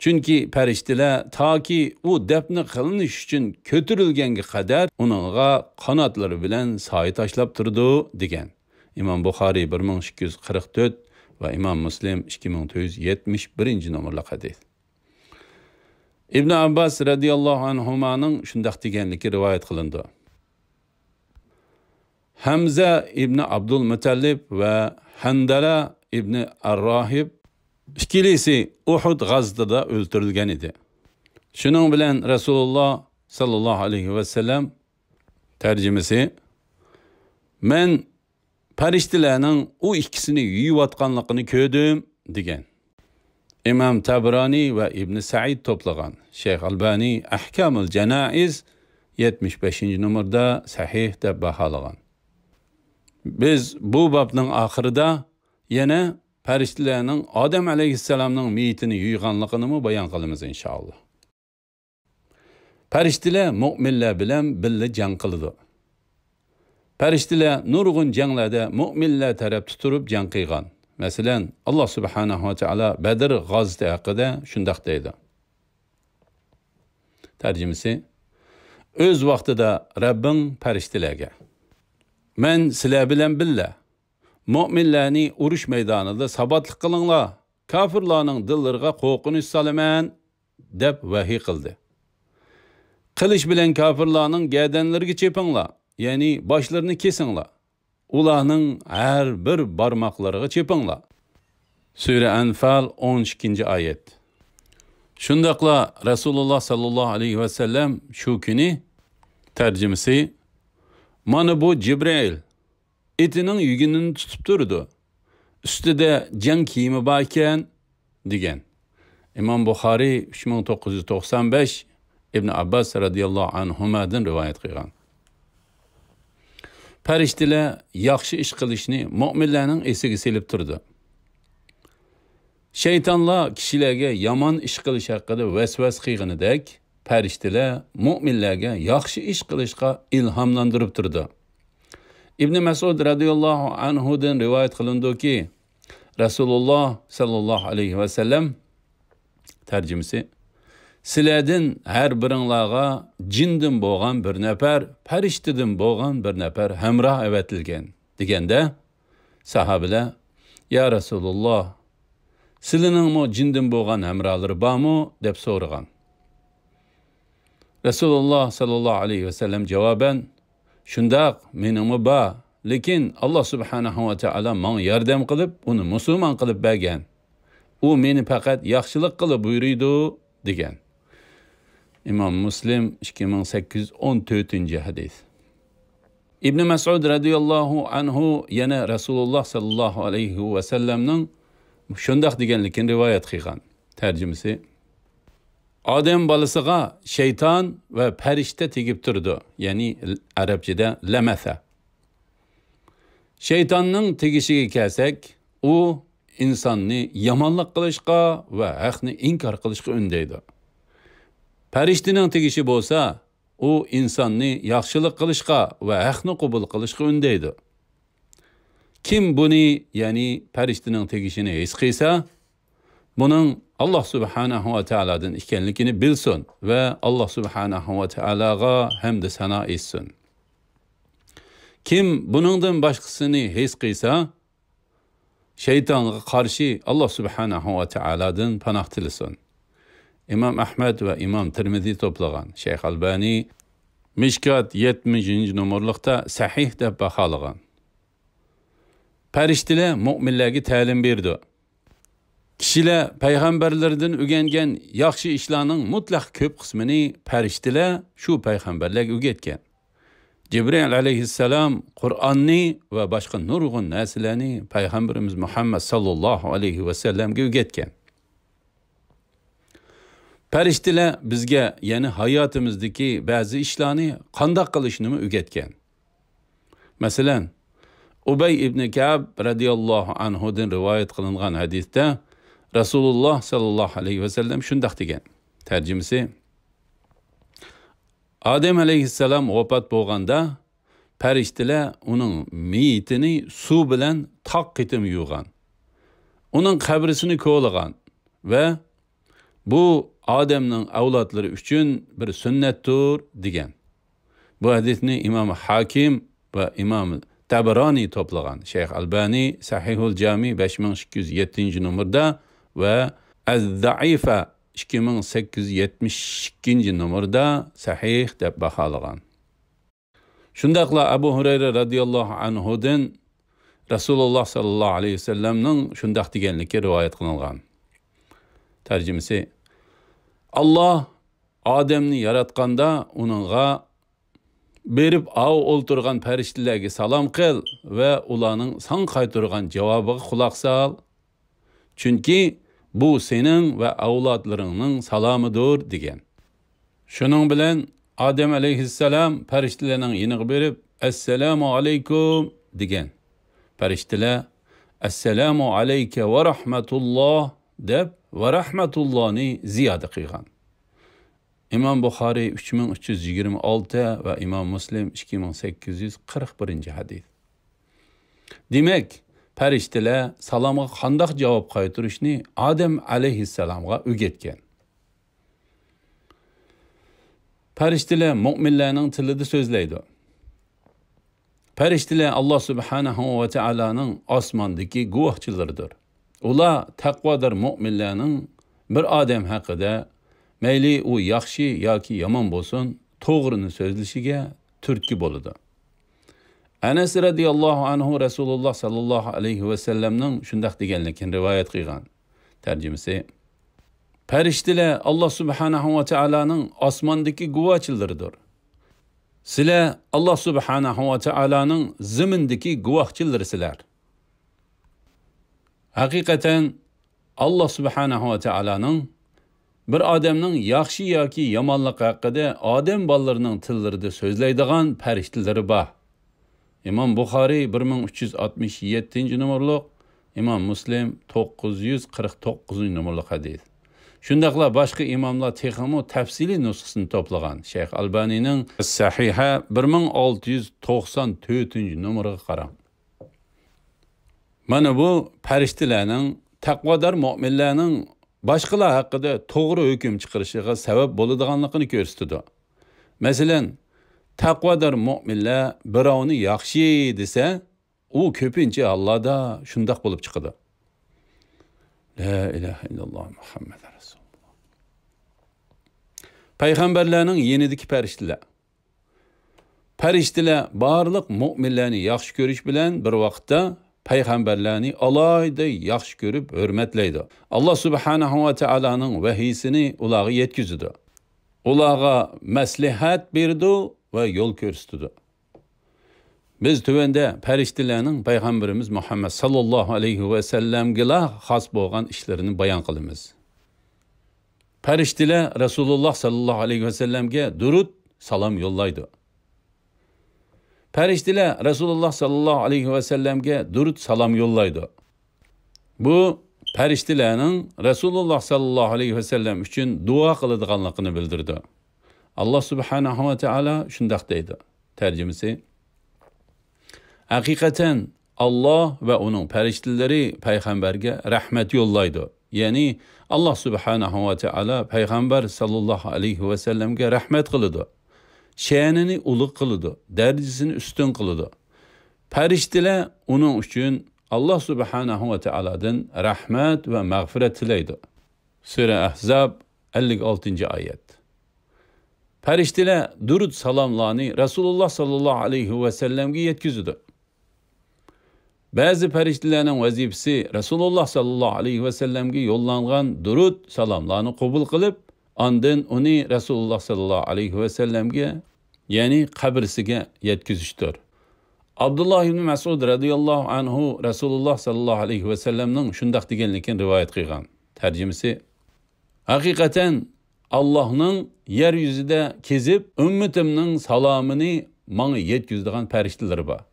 چۈنكى پەرىشتىلەر تاكى ئۇ دەپنە قىلىنىش ئۈچۈن كۆتۈرۈلگەنگە قەدەر ئۇنىڭغا قاناتلىرى بىلەن سايە تاشلاپ تۇرىدۇ، دېگەن. ئىمام بۇخارىي بىر مىڭ ئىككى يۈز قىرىق تۆت ۋە ئىمام مۇسلىم ئىككى مىڭ تۆت يۈز يەتمىش بىرىنچى نومۇرلۇق ھەدىس. ئىبن ئابباس رەزىياللاھۇ ئەنھۇمانىڭ شۇنداق دېگەنلىكى رىۋايەت قىلىنىدۇ. ھەمزە ئىبنى ئابدۇلمۇتەللىب ۋە ھەندەلە ئىبنى ئەرراھىب ئىككىلىسى ئۇھۇد غازىتىدا ئۆلتۈرۈلگەن ئىدى. شۇنىڭ بىلەن رەسۇلۇللاھ ساللاللاھۇ ئەلەيھى ۋەسەللەم، تەرجىمىسى، مەن پەرىشتىلەرنىڭ ئۇ ئىككىسىنى يۇيۇۋاتقانلىقىنى كۆردۈم، دېگەن. ئىمام تەبرانى ۋە ئىبنى سەئىد توپلىغان. شەيخ ئەلبانى ئەھكامۇل جانائىز يەتمىش بەشىنچى نومۇردا سەھىھ دەپ باھالىغان. بىز بۇ بابنىڭ ئاخىرىدا يەنە پەرىشتىلەرنىڭ ئادەم ئەلەيھىسسالامنىڭ مېيىتىنى يۇيغانلىقىنىمۇ بايان قىلىمىز، ئىنشائاللا. پەرىشتىلەر مۆمىنلەر بىلەن بىللە جەڭ قىلىدۇ. پەرىشتىلەر نۇرغۇن جەڭلەردە مۆمىنلەر تەرەپتە تۇرۇپ جەڭ قىلغان. مەسىلەن، ئاللا سۇبھانەھۇ ۋە تائالا بەدر غازىتى ھەققىدە شۇنداق دەيدۇ. تەرجىمىسى، ئۆز ۋاقتىدا رەببىڭ پەرىشتىلەرگە، مەن سىلەر بىلەن بىللە مۆمىنلەرنى ئۇرۇش مەيدانىدا ساباتلىق قىلىڭلار، كاپىرلارنىڭ دىللىرىغا قورقۇنچ سالىمەن، دەپ ۋەھىي قىلدى. قىلىچ بىلەن كاپىرلارنىڭ گەدەنلىرىگە چېپىڭلار، يەنى باشلىرىنى كېسىڭلار. ئۇلارنىڭ ھەر بىر بارماقلىرىغا چېپىڭلار. سۈرە ئەنفال، ئون ئىككىنچى ئايەت. شۇنداقلا رەسۇلۇللا ساللاللاھۇ ئەلەيھى ۋەسەللەم شۇ كۈنى، تەرجىمىسى، مانا بۇ جىبرىئىل، ئېتىنىڭ يۈگىنىنى تۇتۇپ تۇرىدۇ. ئۈستىدە جەڭ كىيىمى بار ئىكەن، دېگەن. ئىمام بۇخارىي ئۈچ مىڭ توققۇز يۈز توقسان بەش، ئىبن ئابباس رەزىياللاھۇ ئەنھۇمادىن رىۋايەت قىلغان. پەرىشتىلەر ياخشى ئىش قىلىشنى مۆمىنلەرنىڭ ئېسىگە سېلىپ تۇرىدۇ. شەيتانلار كىشىلەرگە يامان ئىش قىلىش ھەققىدە ۋەسۋەسە قىلغىنىدەك، پەرىشتىلەر مۆمىنلەرگە ياخشى ئىش قىلىشقا ئىلھاملاندۇرۇپ تۇرىدۇ. ئىبنى مەسئۇد رەزىياللاھۇ ئەنھۇدىن رىۋايەت قىلىنىدۇكى، رەسۇلۇللا ساللاللاھۇ ئەلەيھى ۋەسەللەم، تەرجىمىسى، سىلەردىن ھەر بىرىڭلارغا جىندىن بولغان بىر نەپەر، پەرىشتىدىن بولغان بىر نەپەر ھەمراھ ئەۋەتىلگەن، دېگەندە، ساھابىلەر، يا رەسۇلۇللا، سىلىنىڭمۇ جىندىن بولغان ھەمراھلىرى بارمۇ؟ دەپ سورىغان. رەسۇلۇللا ساللاللاھۇ ئەلەيھى ۋەسەللەم جاۋابەن، شۇنداق، مېنىڭمۇ بار، لېكىن ئاللا سۇبھانەھۇ ۋە تائالا ماڭا ياردەم قىلىپ، ئۇنى مۇسۇلمان قىلىپ بەرگەن. ئۇ مېنى پەقەت ياخشىلىق قىلىپ بۇيرۇيدۇ، دېگەن. ئىمام مۇسلىم، ئىككى مىڭ سەككىز يۈز ئون تۆتىنچى ھەدىس. ئىبنى مەسئۇد رەزىياللاھۇ ئەنھۇ يەنە رەسۇلۇللاھ سەللەللاھۇ ئەلەيھى ۋەسەللەمنىڭ شۇنداق دېگەنلىكىنى رىۋايەت قىلغان. تەرجىمىسى: ئادەم بالىسىغا شەيتان ۋە پەرىشتە تېگىپ تۇرىدۇ، يەنى ئەرەبچىدە لەمەسە. شەيتاننىڭ تېگىشىگە كەلسەك، ئۇ ئىنساننى يامانلىق قىلىشقا ۋە ھەقنى ئىنكار قىلىشقا ئۈندەيدۇ. پەرىشتىنىڭ تېگىشى بولسا، ئۇ ئىنساننى ياخشىلىق قىلىشقا ۋە ھەقنى قوبۇل قىلىشقا ئۈندەيدۇ. كىم بۇنى، يەنى پەرىشتىنىڭ تېگىشىنى ھېس قىلسا، بۇنىڭ ئاللاھ سۇبھانەھۇ ۋە تائالادىن ئىكەنلىكىنى بىلسۇن ۋە ئاللاھ سۇبھانەھۇ ۋە تائالاغا ھەمدۇ سانا ئېيتسۇن. كىم بۇنىڭدىن باشقىسىنى ھېس قىلسا، شەيتانغا قارشى ئاللاھ سۇبھانەھۇ ۋە تائالادىن پاناھ تىلىسۇن. ئىمام ئەھمەد ۋە ئىمام تىرمىزى توپلىغان، شەيخ ئەلبانى مىشكات يەتمىشىنچى نومۇرلۇقتا سەھىھ دەپ باھالىغان. پەرىشتىلەر مۆمىنلەرگە تەلىم بېرىدۇ. كىشىلەر پەيغەمبەرلىرىدىن ئۆگەنگەن ياخشى ئىشلارنىڭ مۇتلەق كۆپ قىسمىنى پەرىشتىلەر شۇ پەيغەمبەرلەرگە ئۆگەتكەن. جىبرىئىل ئەلەيھىسسالام قۇرئاننى ۋە باشقا نۇرغۇن نەرسىلەرنى پەيغەمبىرىمىز مۇھەممەد ساللاللاھۇ ئەلەيھى ۋەسەللەمگە ئۆگەتكەن. پەرىشتىلەر بىزگە يەنە ھاياتىمىزدىكى بەزى ئىشلارنى قانداق قىلىشنىمۇ ئۆگەتكەن. مەسىلەن، ئۇبەي ئىبنى كەئب رەزىياللاھۇ ئەنھۇدىن رىۋايەت قىلىنغان ھەدىستە رەسۇلۇللاھ ساللاللاھۇ ئەلەيھى ۋەسەللەم شۇنداق دېگەن. تەرجىمىسى: ئادەم ئەلەيھىسسالام ۋاپات بولغاندا، پەرىشتىلەر ئۇنىڭ مېيىتىنى سۇ بىلەن تاق قېتىم يۇغان. ئۇنىڭ قەبرىسىنى كولىغان ۋە «بۇ ئادەمنىڭ ئەۋلادلىرى ئۈچۈن بىر سۈننەتتۇر» دېگەن. بۇ ھەدىسنى ئىمام ھاكىم ۋە ئىمام تەبرانى توپلىغان. شەيخ ئەلبانى سەھىھۇل جامى بەش مىڭ ئىككى يۈز يەتتىنچى نومۇردا ۋە ئەز-زەئىفە ئىككى مىڭ سەككىز يۈز يەتمىش ئىككىنچى نومۇردا سەھىھ دەپ باھالىغان. شۇنداقلا ئەبۇ ھۇرەيرە رەزىياللاھۇ ئەنھۇدىن رەسۇلۇللاھ ساللاللاھۇ ئەلەيھى ۋەسەللەمنىڭ شۇنداق دېگەنلىكى رىۋايەت قىلىنغان. تەرجىمىسى: ئاللاھ ئادەمنى ياراتقاندا ئۇنىڭغا «بېرىپ ئاۋۇ ئولتۇرغان پەرىشتىلەرگە سالام قىل ۋە ئۇلارنىڭ ساڭا قايتۇرغان جاۋابىغا قۇلاق سال. چۈنكى بۇ سېنىڭ ۋە ئەۋلادلىرىڭنىڭ سالامىدۇر» دېگەن. شۇنىڭ بىلەن ئادەم ئەلەيھىسسالام پەرىشتىلەرنىڭ يېنىغا بېرىپ، «ئەسسالامۇ ئەلەيكۇم» دېگەن. پەرىشتىلەر «ئەسسالامۇ ئەلەيكە ۋە رەھمەتۇللاھ» دەپ، «ۋە رەھمەتۇللاھنى» زىيادە قىلغان. ئىمام بۇخارىي ئۈچ مىڭ ئۈچ يۈز يىگىرمە ئالتە ۋە ئىمام مۇسلىم ئىككى مىڭ سەككىز يۈز قىرىق بىرىنچى ھەدىس. دېمەك، پەرىشتىلەر سالامغا قانداق جاۋاب قايتۇرۇشنى ئادەم ئەلەيھىسسالامغا ئۆگەتكەن. پەرىشتىلەر مۆمىنلەرنىڭ تىلىدا سۆزلەيدۇ. پەرىشتىلەر ئاللاھ سۇبھانەھۇ ۋە تائالانىڭ ئاسماندىكى گۇۋاھچىلىرىدۇر. ئۇلار تەقۋادار مۆمىنلەرنىڭ بىر ئادەم ھەققىدە، مەيلى ئۇ ياخشى ياكى يامان بولسۇن، توغرىنى سۆزلىشىگە تۈرتكە بولىدۇ. ئەنەس رەزىياللاھۇ ئەنھۇ رەسۇلۇللاھ ساللاللاھۇ ئەلەيھى ۋەسەللەمنىڭ شۇنداق دېگەنلىكىنى رىۋايەت قىلغان. تەرجىمىسى: پەرىشتىلەر ئاللاھ سۇبھانەھۇ ۋە تائالانىڭ ئاسماندىكى گۇۋاھچىلىرىدۇر. سىلەر ئاللاھ سۇبھانەھۇ ۋە تائالانىڭ زېمىندىكى گۇۋاھچىلىرىسىلەر. ھەقىقەتەن، ئاللاھ سۇبھانەھۇ ۋە تائالانىڭ بىر ئادەمنىڭ ياخشى ياكى يامانلىقى ھەققىدە ئادەم بالىلىرىنىڭ تىللىرىدا سۆزلەيدىغان پەرىشتىلىرى بار. ئىمام بۇخارىي بىر مىڭ ئۈچ يۈز ئاتمىش يەتتىنچى نومۇرلۇق، ئىمام مۇسلىم توققۇز يۈز قىرىق توققۇزىنچى نومۇرلۇق ھەدىس. شۇنداقلا باشقا ئىماملار تېخىمۇ تەپسىلىي نۇسخىسىنى توپلىغان. شەيخ ئەلبانىنىڭ سەھىھە بىر مىڭ ئالتە يۈز توقسان تۆتىنچى نومۇرىغا قاراڭ. مانا بۇ پەرىشتىلەرنىڭ، تەقۋادار مۆمىنلەرنىڭ باشقىلار ھەققىدە توغرا ھۆكۈم چىقىرىشىغا سەۋەب بولىدىغانلىقىنى كۆرسىتىدۇ. مەسىلەن، تەقۋادار مۆمىنلەر بىراۋنى ياخشى دېسە، ئۇ كۆپىنچە ھاللاردا شۇنداق بولۇپ چىقىدۇ. لا ئىلاھە ئىللاللاھ مۇھەممەد رەسۇلۇللاھ. پەيغەمبەرلەرنىڭ يېنىدىكى پەرىشتىلەر. پەرىشتىلەر بارلىق مۆمىنلەرنى ياخشى كۆرۈش بىلەن بىر ۋاقىتتا پەيغەمبەرلەرنى ئالاھىدە ياخشى كۆرۈپ ھۆرمەتلەيدۇ. ئاللاھ سۇبھانەھۇ ۋە تائالانىڭ ۋەھىيسىنى ئۇلارغا يەتكۈزىدۇ. ئۇلارغا مەسلىھەت بېرىدۇ ۋە يول كۆرسىتىدۇ. بىز تۆۋەندە پەرىشتىلەرنىڭ پەيغەمبىرىمىز مۇھەممەد ساللاللاھۇ ئەلەيھى ۋەسەللەمگىلا خاس بولغان ئىشلىرىنى بايان قىلىمىز. پەرىشتىلەر رەسۇلۇللاھ ساللاللاھۇ ئەلەيھى ۋەسەللەمگە دۇرۇد، سالام يوللايدۇ. پەرىشتىلەر رەسۇلۇللاھ ساللاللاھۇ ئەلەيھى ۋەسەللەمگە دۇرۇد، سالام يوللايدۇ. بۇ پەرىشتىلەرنىڭ رەسۇلۇللاھ ساللاللاھۇ ئەلەيھى ۋەسەللەم ئۈچۈن دۇئا قىلىدىغانلىقىنى بىلدۈرىدۇ. ئاللاھ سۇبھانەھۇ ۋە تائالا شۇنداق دەيدۇ. تەرجىمىسى: ھەقىقەتەن، ئاللاھ ۋە ئۇنىڭ پەرىشتىلىرى پەيغەمبەرگە رەھمەت يوللايدۇ. يەنى، ئاللاھ سۇبھانەھۇ ۋە تائالا پەيغەمبەر ساللاللاھۇ ئەلەيھى ۋەسەللەمگە رەھمەت قىلىدۇ. شەنىنى ئۇلۇغ قىلىدۇ، دەرىجىسىنى ئۈستۈن قىلىدۇ. پەرىشتىلەر ئۇنىڭ ئۈچۈن ئاللاھ سۇبھانەھۇ ۋە تائالادىن رەھمەت ۋە مەغپىرەت تىلەيدۇ. سۈرە ئەھزاب، ئەللىك ئالتىنچى ئايەت. پەرىشتىلەر دۇرۇد سالاملارنى رەسۇلۇللاھ ساللاللاھۇ ئەلەيھى ۋەسەللەمگە يەتكۈزىدۇ. بەزى پەرىشتىلەرنىڭ ۋەزىپىسى رەسۇلۇللاھ ساللاللاھۇ ئەلەيھى ۋەسەللەمگە يوللانغان دۇرۇد سالاملارنى قوبۇل قىلىپ، ئاندىن ئۇنى رەسۇلۇللاھ ساللاللاھۇ ئەلەيھى ۋەسەللەمگە، يەنى قەبرىسىگە يەتكۈزۈشتۇر. ئابدۇللاھ ئىبنى مەسئۇد رەزىياللاھۇ ئەنھۇ رەسۇلۇللاھ ساللاللاھۇ ئەلەيھى ۋەسەللەمنىڭ شۇنداق دېگەنلىكىنى رىۋايەت قىلغان. تەرجىمىسى: ھەقىقەتەن، ئاللاھنىڭ يەر يۈزىدە كېزىپ، ئۈممىتىمنىڭ سالامىنى ماڭا يەتكۈزىدىغان پەرىشتىلىرى بار.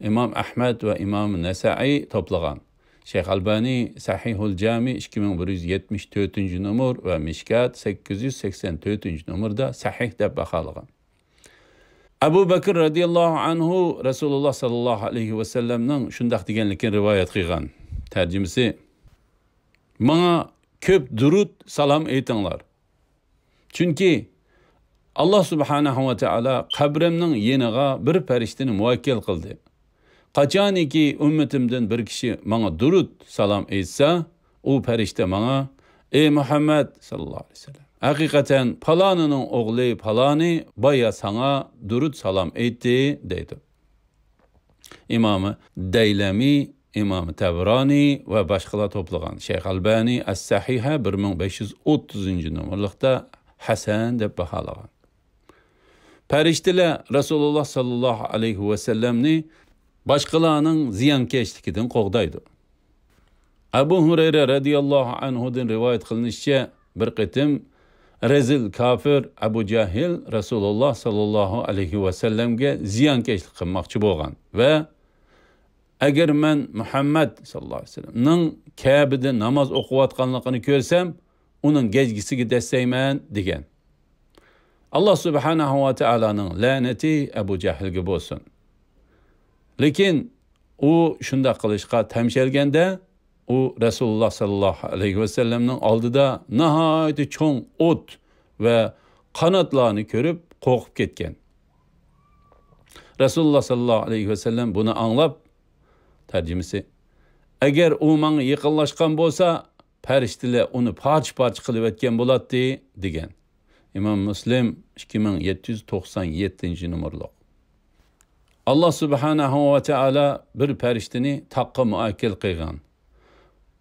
ئىمام ئەھمەد ۋە ئىمام نەسائىي توپلىغان. شەيخ ئەلبانى سەھىھۇل جامى ئىككى مىڭ بىر يۈز يەتمىش تۆتىنچى نومۇر ۋە مىشكات سەككىز يۈز سەكسەن تۆتىنچى نومۇردا سەھىھ دەپ باھالىغان. ئەبۇ بەكر رەزىياللاھۇ ئەنھۇ رەسۇلۇللاھ ساللاللاھۇ ئەلەيھى ۋەسەللەمنىڭ شۇنداق دېگەنلىكىنى رىۋايەت قىلغان. تەرجىمىسى: ماڭا كۆپ دۇرۇد، سالام ئېيتىڭلار. چۈنكى ئاللاھ سۇبھانەھۇ ۋە تائالا قەبرەمنىڭ يېنىغا بىر پەرىشتىنى مۇۋەككىل قىلدى. قاچانكى ئۈممىتىمدىن بىر كىشى ماڭا دۇرۇد، سالام ئېيتسا، ئۇ پەرىشتە ماڭا: «ئەي مۇھەممەد ساللاللاھۇ ئەلەيھى ۋەسەللەم، ھەقىقەتەن پالانىنىڭ ئوغلى پالانى بايا ساڭا دۇرۇد، سالام ئېيتتى» دەيدۇ. ئىمامى دەيلەمى، ئىمام تەبرانى ۋە باشقىلار توپلىغان. شەيخ ئەلبانى ئەس-سەھىھە بىر مىڭ بەش يۈز ئوتتۇزىنچى نومۇرلۇقتا ھەسەن دەپ باھالىغان. پەرىشتىلەر رەسۇلۇللاھ ساللاللاھۇ ئەلەيھى ۋەسەللەمنى باشقىلارنىڭ زىيانكەشلىكىدىن قوغدايدۇ. ئەبۇ ھۇرەيرە رەزىياللاھۇ ئەنھۇدىن رىۋايەت قىلىنىشىچە، بىر قېتىم رەزىل كاپىر ئەبۇ جەھىل رەسۇلۇللاھ ساللاللاھۇ ئەلەيھى ۋەسەللەمگە زىيانكەشلىك قىلماقچى بولغان ۋە «ئەگەر مەن مۇھەممەد ساللاللاھۇ ئەلەيھى ۋەسەللەمنىڭ كەبىدە ناماز ئوقۇۋاتقانلىقىنى كۆرسەم، ئۇنىڭ گەجگىسىگە دەسسەيمەن» دېگەن. ئاللاھ سۇبھانەھۇ ۋە تائالانىڭ لەنىتى ئەبۇ جەھىلگە بولسۇن. لېكىن ئۇ شۇنداق قىلىشقا تەمشەلگەندە، ئۇ رەسۇلۇللاھ ساللاللاھۇ ئەلەيھى ۋەسەللەمنىڭ ئالدىدا ناھايىتى چوڭ ئوت ۋە قاناتلارنى كۆرۈپ قورقۇپ كەتكەن. رەسۇلۇللاھ ساللاللاھۇ ئەلەيھى ۋەسەللەم بۇنى ئاڭلاپ، تەرجىمىسى، «ئەگەر ئۇ ماڭا يېقىنلاشقان بولسا، پەرىشتىلەر ئۇنى پارچە-پارچە قىلىۋەتكەن بولاتتى» دېگەن. ئىمام مۇسلىم، ئىككى مىڭ يەتتە يۈز توقسان يەتتىنچى نومۇرلۇق. ئاللاھ سۇبھانەھۇ ۋە تائالا بىر پەرىشتىنى تاغقا مۇئەككىل قىلغان.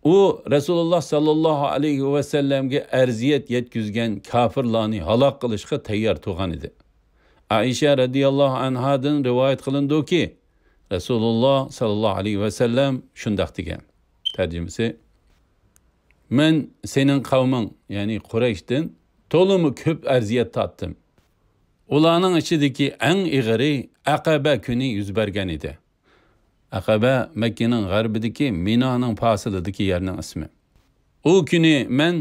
ئۇ رەسۇلۇللاھ ساللاللاھۇ ئەلەيھى ۋەسەللەمگە ئەزىيەت يەتكۈزگەن كاپىرلارنى ھالاك قىلىشقا تەييار تۇرغان ئىدى. ئائىشە رەزىياللاھۇ ئەنھادىن رىۋايەت قىلىنىدۇكى، رەسۇلۇللاھ ساللاللاھۇ ئەلەيھى ۋەسەللەم شۇنداق دېگەن. تەرجىمىسى، مەن سېنىڭ قەۋمىڭ، يەنى قۇرەيشتىن تولىمۇ كۆپ ئەزىيەت تارتتىم. ئۇلارنىڭ ئىچىدىكى ئەڭ ئېغىرى ئەقەبە كۈنى يۈز بەرگەن ئىدى. ئەقەبە مەككىنىڭ غەربىدىكى مىنانىڭ پاسىلىدىكى يەرنىڭ ئىسمى. ئۇ كۈنى مەن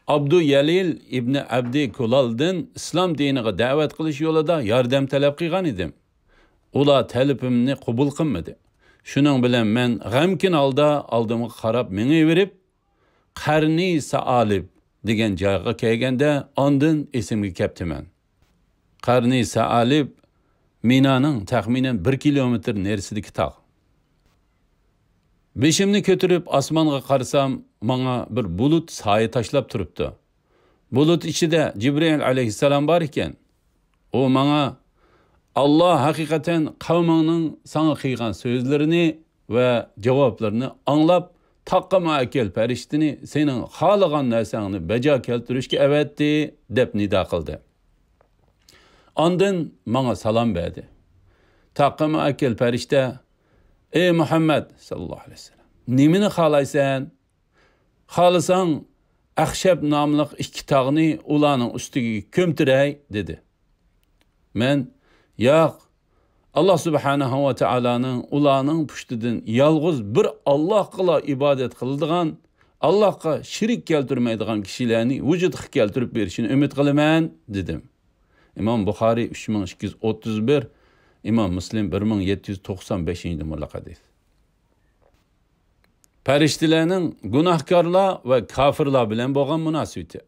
ئابدۇ يەلىل ئىبنى ئەبدى كۇلالدىن ئىسلام دىنىغا دەۋەت قىلىش يولىدا ياردەم تەلەپ قىلغان ئىدىم. ئۇلار تەلىپىمنى قوبۇل قىلمىدى. شۇنىڭ بىلەن مەن غەمكىن ھالدا ئالدىمغا قاراپ مېڭىۋېرىپ، قەرنى سائالىب دېگەن جايغا كەلگەندە، ئاندىن ئېسىمگە كەپتىمەن. قەرنى سائالىب مىنانىڭ تەخمىنەن بىر كىلومېتىر نېرىسىدىكى تاغ. بېشىمنى كۆتۈرۈپ ئاسمانغا قارىسام، ماڭا بىر بۇلۇت سايە تاشلاپ تۇرۇپتۇ. بۇلۇت ئىچىدە جىبرىئىل ئەلەيھىسسالام بار ئىكەن. ئۇ ماڭا، «ئاللاھ ھەقىقەتەن قەۋمىڭنىڭ ساڭا قىلغان سۆزلىرىنى ۋە جاۋابلىرىنى ئاڭلاپ، تاغقا مۇئەككىل پەرىشتىنى سېنىڭ خالىغان نەرسەڭنى بەجا كەلتۈرۈشكە ئەۋەتتى» دەپ نىدا قىلدى. ئاندىن ماڭا سالام بەردى. تاغقىمۇ ئەكىل پەرىشتە، ئەي مۇھەممەد ساللاللاھۇ ئەلەيھى ۋەسەللەم، نېمىنى خالايسەن؟ خالىساڭ، ئەخشەب ناملىق ئىككى تاغنى ئۇلارنىڭ ئۈستىگە كۆمتۈرەي، دېدى. مەن، ياق، ئاللا سۇبھانەھۇ ۋە تائالانىڭ ئۇلارنىڭ پۇشتىدىن يالغۇز بىر ئاللاغىلا ئىبادەت قىلىدىغان، ئاللاغا شېرىك كەلتۈرمەيدىغان كىشىلەرنى ۋۇجۇدقا كەلتۈرۈپ بېرىشىنى ئۈمىد قىلىمەن، دېدىم. ئىمام بۇخارىي ئۈچ مىڭ ئىككى يۈز ئوتتۇز بىر، ئىمام مۇسلىم بىر مىڭ يەتتە يۈز توقسان بەشىنچى نومۇرلۇق ھەدىس. پەرىشتىلەرنىڭ گۇناھكارلار ۋە كاپىرلار بىلەن بولغان مۇناسىۋىتى.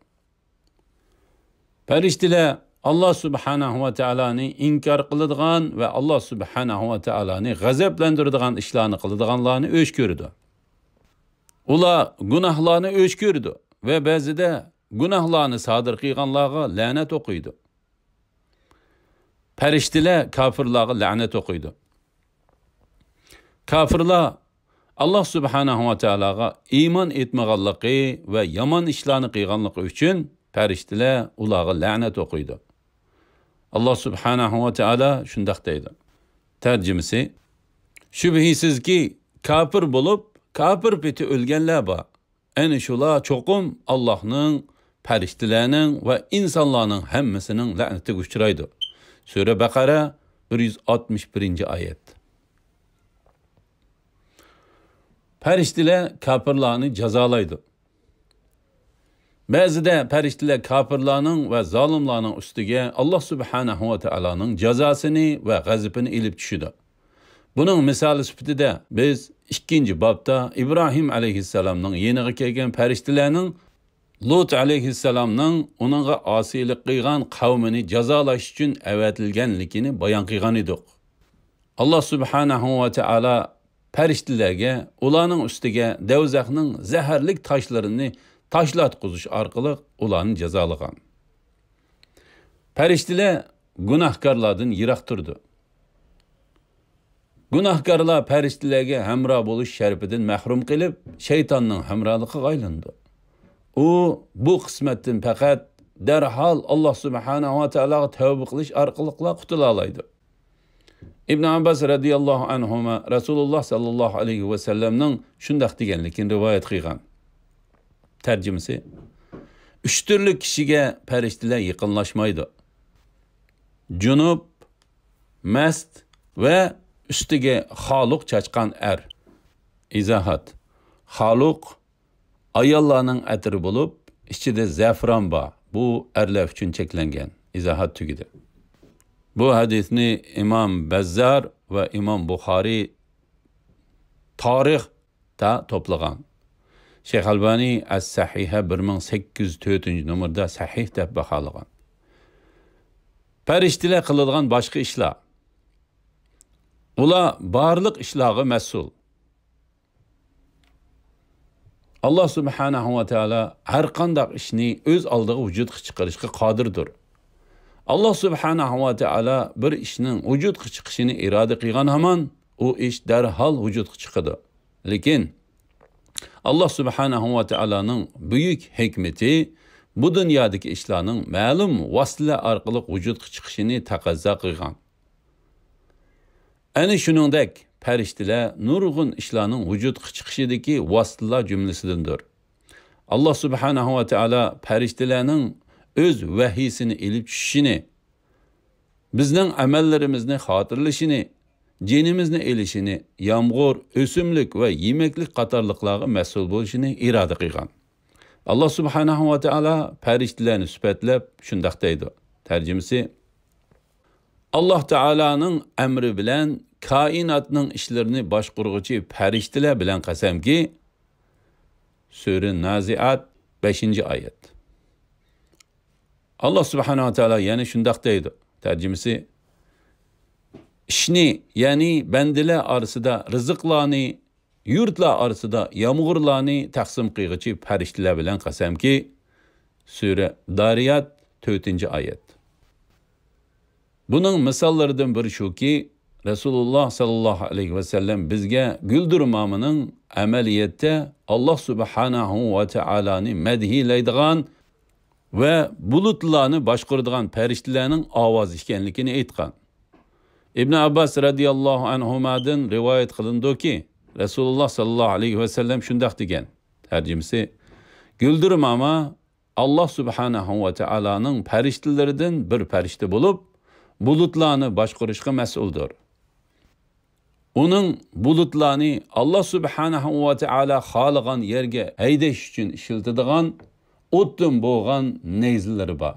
پەرىشتىلەر ئاللا سۇبھانەھۇ ۋە تائالانى ئىنكار قىلىدىغان ۋە ئاللا سۇبھانەھۇ ۋە تائالانى غەزەپلەندۈرىدىغان ئىشلارنى قىلىدىغانلارنى ئۆچ كۆرىدۇ. ئۇلار گۇناھلارنى ئۆچ كۆرىدۇ ۋە بەزىدە گۇناھلارنى سادىر قىلغانلارغا لەنەت ئوقۇيدۇ. پەرىشتىلەر كاپىرلارغا لەنەت ئوقۇيدۇ. كاپىرلار ئاللا سۇبھانەھۇ ۋە تائالاغا ئىمان ئېيتمىغانلىقى ۋە يامان ئىشلارنى قىلغانلىقى ئۈچۈن پەرىشتىلەر ئۇلارغا لەنەت ئوقۇيدۇ. ئاللا سۇبھانەھۇ ۋە تائالا شۇنداق دەيدۇ. تەرجىمىسى، شۈبھىسىزكى، كاپىر بولۇپ، كاپىر پېتى ئۆلگەنلەر بار. ئەنە شۇلار چوقۇم ئاللاھنىڭ، پەرىشتىلەرنىڭ ۋە ئىنسانلارنىڭ ھەممىسىنىڭ لەنىتىگە ئۇچرايدۇ. سۈرە بەقەرە، بىر يۈز ئاتمىش بىرىنچى ئايەت. پەرىشتىلەر كاپىرلارنى جازالايدۇ. بەزىدە پەرىشتىلەر كاپىرلارنىڭ ۋە زالىملارنىڭ ئۈستىگە ئاللا سۇبھانەھۇ ۋە تائالانىڭ جازاسىنى ۋە غەزىپىنى ئېلىپ چۈشىدۇ. بۇنىڭ مىسالى سۈپىتىدە بىز ئىككىنچى بابتا ئىبراھىم ئەلەيھىسسالامنىڭ يېنىغا كەلگەن پەرىشتىلەرنىڭ لۇت ئەلەيھىسسالامنىڭ ئۇنىڭغا ئاسىيلىق قىلغان قەۋمىنى جازالاش ئۈچۈن ئەۋەتىلگەنلىكىنى بايان قىلغان ئىدۇق. ئاللا سۇبھانەھۇ ۋە تائالا پەرىشتىلەرگە ئۇلارنىڭ ئۈستىگە دەۋزەخنىڭ زەھەرلىك تاشلىرىنى تاشلاتقۇزۇش ئارقىلىق ئۇلارنى جازالىغان. پەرىشتىلەر گۇناھكارلاردىن يىراق تۇرىدۇ. گۇناھكارلار پەرىشتىلەرگە ھەمراھ بولۇش شەرىپىدىن مەھرۇم قېلىپ، شەيتاننىڭ ھەمراھلىقىغا ئايلىنىدۇ. ئۇ بۇ قىسمەتتىن پەقەت دەرھال ئاللا سۇبھانەھۇ ۋە تائالاغا تەۋبە قىلىش ئارقىلىقلا قۇتۇلالايدۇ. ئىبن ئابباس رەزىياللاھۇ ئەنھۇما رەسۇلۇللا ساللاللاھۇ ئەلەيھى ۋەسەللەمنىڭ شۇنداق دېگەنلىكىنى رىۋايەت قىلغان. تەرجىمىسى، ئۈچ تۈرلۈك كىشىگە پەرىشتىلەر يېقىنلاشمايدۇ. جۇنۇپ، مەست ۋە ئۈستىگە خالۇق چاچقان ئەر. ئىزاھات. خالۇق ئاياللارنىڭ ئەتىرى بولۇپ، ئىچىدە زەفىران بار. بۇ ئەرلەر ئۈچۈن چەكلەنگەن. ئىزاھات تۈگىدى. بۇ ھەدىسنى ئىمام بەززار ۋە ئىمام بۇخارىي تارىختا توپلىغان. شەيخ ئەلبانى ئەس-سەھىھە بىر مىڭ سەككىز يۈز تۆتىنچى نومۇردا سەھىھ دەپ باھالىغان. پەرىشتىلەر قىلىدىغان باشقا ئىشلار. ئۇلار بارلىق ئىشلارغا مەسئۇل. ئاللا سۇبھانەھۇ ۋە تائالا ھەر قانداق ئىشنى ئۆز ئالدىغا ۋۇجۇدقا چىقىرىشقا قادىردۇر. ئاللا سۇبھانەھۇ ۋە تائالا بىر ئىشنىڭ ۋۇجۇدقا چىقىشىنى ئىرادە قىلغان ھامان، ئۇ ئىش دەرھال ۋۇجۇدقا چىقىدۇ. لېكىن، ئاللا سۇبھانەھۇ ۋە تائالانىڭ بۈيۈك ھېكمىتى بۇ دۇنيادىكى ئىشلارنىڭ مەلۇم ۋاسىتىلەر ئارقىلىق ۋۇجۇدقا چىقىشىنى تەقەززا قىلغان. ئەنە شۇنىڭدەك، پەرىشتىلەر نۇرغۇن ئىشلارنىڭ ۋۇجۇدقا چىقىشىدىكى ۋاسىتىلار جۈملىسىدىندۇر. ئاللا سۇبھانەھۇ ۋە تائالا پەرىشتىلەرنىڭ ئۆز ۋەھىيسىنى ئېلىپ چۈشۈشىنى، بىزنىڭ ئەمەللىرىمىزنى خاتىرىلىشىنى، جېنىمىزنى ئېلىشىنى، يامغۇر، ئۆسۈملۈك ۋە يېمەكلىك قاتارلىقلارغا مەسئۇل بولۇشىنى ئىرادە قىلغان. ئاللا سۇبھانەھۇ ۋە تائالا پەرىشتىلەرنى سۈپەتلەپ شۇنداق دەيدۇ. تەرجىمىسى، ئاللا تائالانىڭ ئەمرى بىلەن كائىناتنىڭ ئىشلىرىنى باشقۇرغۇچى پەرىشتىلەر بىلەن قەسەمكى، سۈرە نازىئات، بەشىنچى ئايەت. ئاللا سۇبھانەھۇ ۋە تائالا يەنە شۇنداق دەيدۇ. تەرجىمىسى، ئىشنى، يەنى بەندىلەر ئارىسىدا رىزىقلارنى، يۇرتلار ئارىسىدا يامغۇرلارنى تەقسىم قىلغۇچى پەرىشتىلەر بىلەن قەسەمكى، سۈرە دارىيات، تۆتىنچى ئايەت. بۇنىڭ مىساللىرىدىن بىرى شۇكى، رەسۇلۇللا ساللاللاھۇ ئەلەيھى ۋەسەللەم بىزگە گۈلدۈرمامىنىڭ ئەمەلىيەتتە ئاللا سۇبھانەھۇ ۋە تائالانى مەدھىيلەيدىغان ۋە بۇلۇتلارنى باشقۇرىدىغان پەرىشتىلەرنىڭ ئاۋازى ئىكەنلىكىنى ئېيتقان. ئىبن ئابباس رەزىياللاھۇ ئەنھۇمادىن رىۋايەت قىلىنىدۇكى، رەسۇلۇللاھ سەللەللاھۇ ئەلەيھى ۋەسەللەم شۇنداق دېگەن. تەرجىمىسى: گۈلدۈرماما، ئاللاھ سۇبھانەھۇ ۋە تائالانىڭ پەرىشتىلىرىدىن بىر پەرىشتە بولۇپ، بۇلۇتلارنى باشقۇرۇشقا مەسئۇلدۇر. ئۇنىڭ بۇلۇتلارنى ئاللاھ سۇبھانەھۇ ۋە تائالا خالىغان يەرگە ھەيدەش ئۈچۈن ئىشلىتىدىغان ئوتتىن بولغان نەيزىلىرى بار.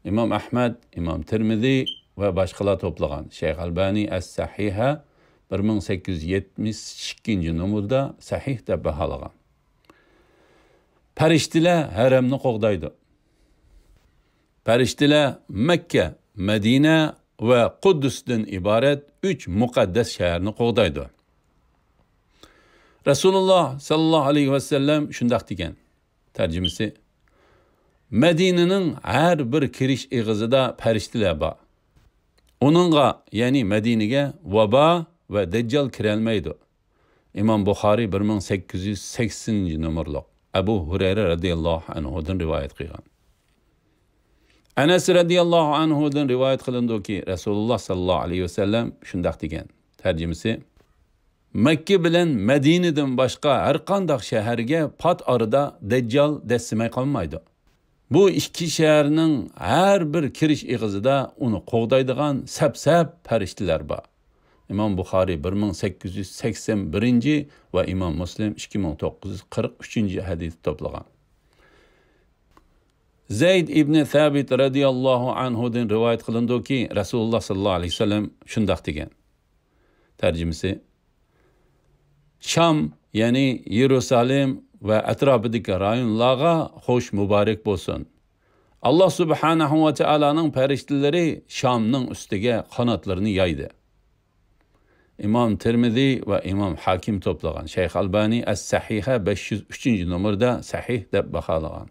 ئىمام ئەھمەد، ئىمام تىرمىزى ۋە باشقىلار توپلىغان. شەيخ ئەلبانى ئەس-سەھىھە بىر مىڭ سەككىز يۈز يەتمىش ئىككىنچى نومۇردا سەھىھ دەپ باھالىغان. پەرىشتىلەر ھەرەمنى قوغدايدۇ. پەرىشتىلەر مەككە، مەدىنە ۋە قۇددۇستىن ئىبارەت ئۈچ مۇقەددەس شەھەرنى قوغدايدۇ. رەسۇلۇللاھ سەللەللاھۇ ئەلەيھى ۋەسەللەم شۇنداق دېگەن. تەرجىمىسى: مەدىنىنىڭ ھەر بىر كىرىش ئېغىزىدا پەرىشتىلەر بار. ئۇنىڭغا، يەنى مەدىنىگە ۋابا ۋە دەججال كىرەلمەيدۇ. ئىمام بۇخارىي بىر مىڭ سەككىز يۈز سەكسىنىنچى نومۇرلۇق، ئەبۇ ھۇرەيرە رەزىياللاھۇ ئەنھۇدىن رىۋايەت قىلغان. ئەنەس رەزىياللاھۇ ئەنھۇدىن رىۋايەت قىلىنىدۇكى، رەسۇلۇللاھ سەللەللاھۇ ئەلەيھى ۋەسەللەم شۇنداق دېگەن. تەرجىمىسى: مەككە بىلەن مەدىنىدىن باشقا ھەرقانداق شەھەرگە پات ئارىدا دەججال دەسسىمەي قالمايدۇ. بۇ ئىككى شەھەرنىڭ ھەر بىر كىرىش ئېغىزىدا ئۇنى قوغدايدىغان سەپ-سەپ پەرىشتىلەر بار. ئىمام بۇخارىي بىر مىڭ سەككىز يۈز سەكسەن بىرىنچى ۋە ئىمام مۇسلىم ئىككى مىڭ توققۇز يۈز قىرىق ئۈچىنچى ھەدىستە توپلىغان. زەيد ئىبنى سابىت رەزىياللاھۇ ئەنھۇدىن رىۋايەت قىلىنىدۇكى، رەسۇلۇللاھ سەللەللاھۇ ئەلەيھى ۋەسەللەم شۇنداق دېگەن. تەرجىمىسى: شام، يەنى يېرۇسالېم ۋە ئەتراپىدىكى رايونلارغا خوش مۇبارەك بولسۇن. ئاللاھ سۇبھانەھۇ ۋە تائالانىڭ پەرىشتىلىرى شامنىڭ ئۈستىگە قاناتلىرىنى يايدى. ئىمام تىرمىزى ۋە ئىمام ھاكىم توپلىغان. شەيخ ئەلبانى ئەس-سەھىھە بەش يۈز ئۈچىنچى نومۇردا سەھىھ دەپ باھالىغان.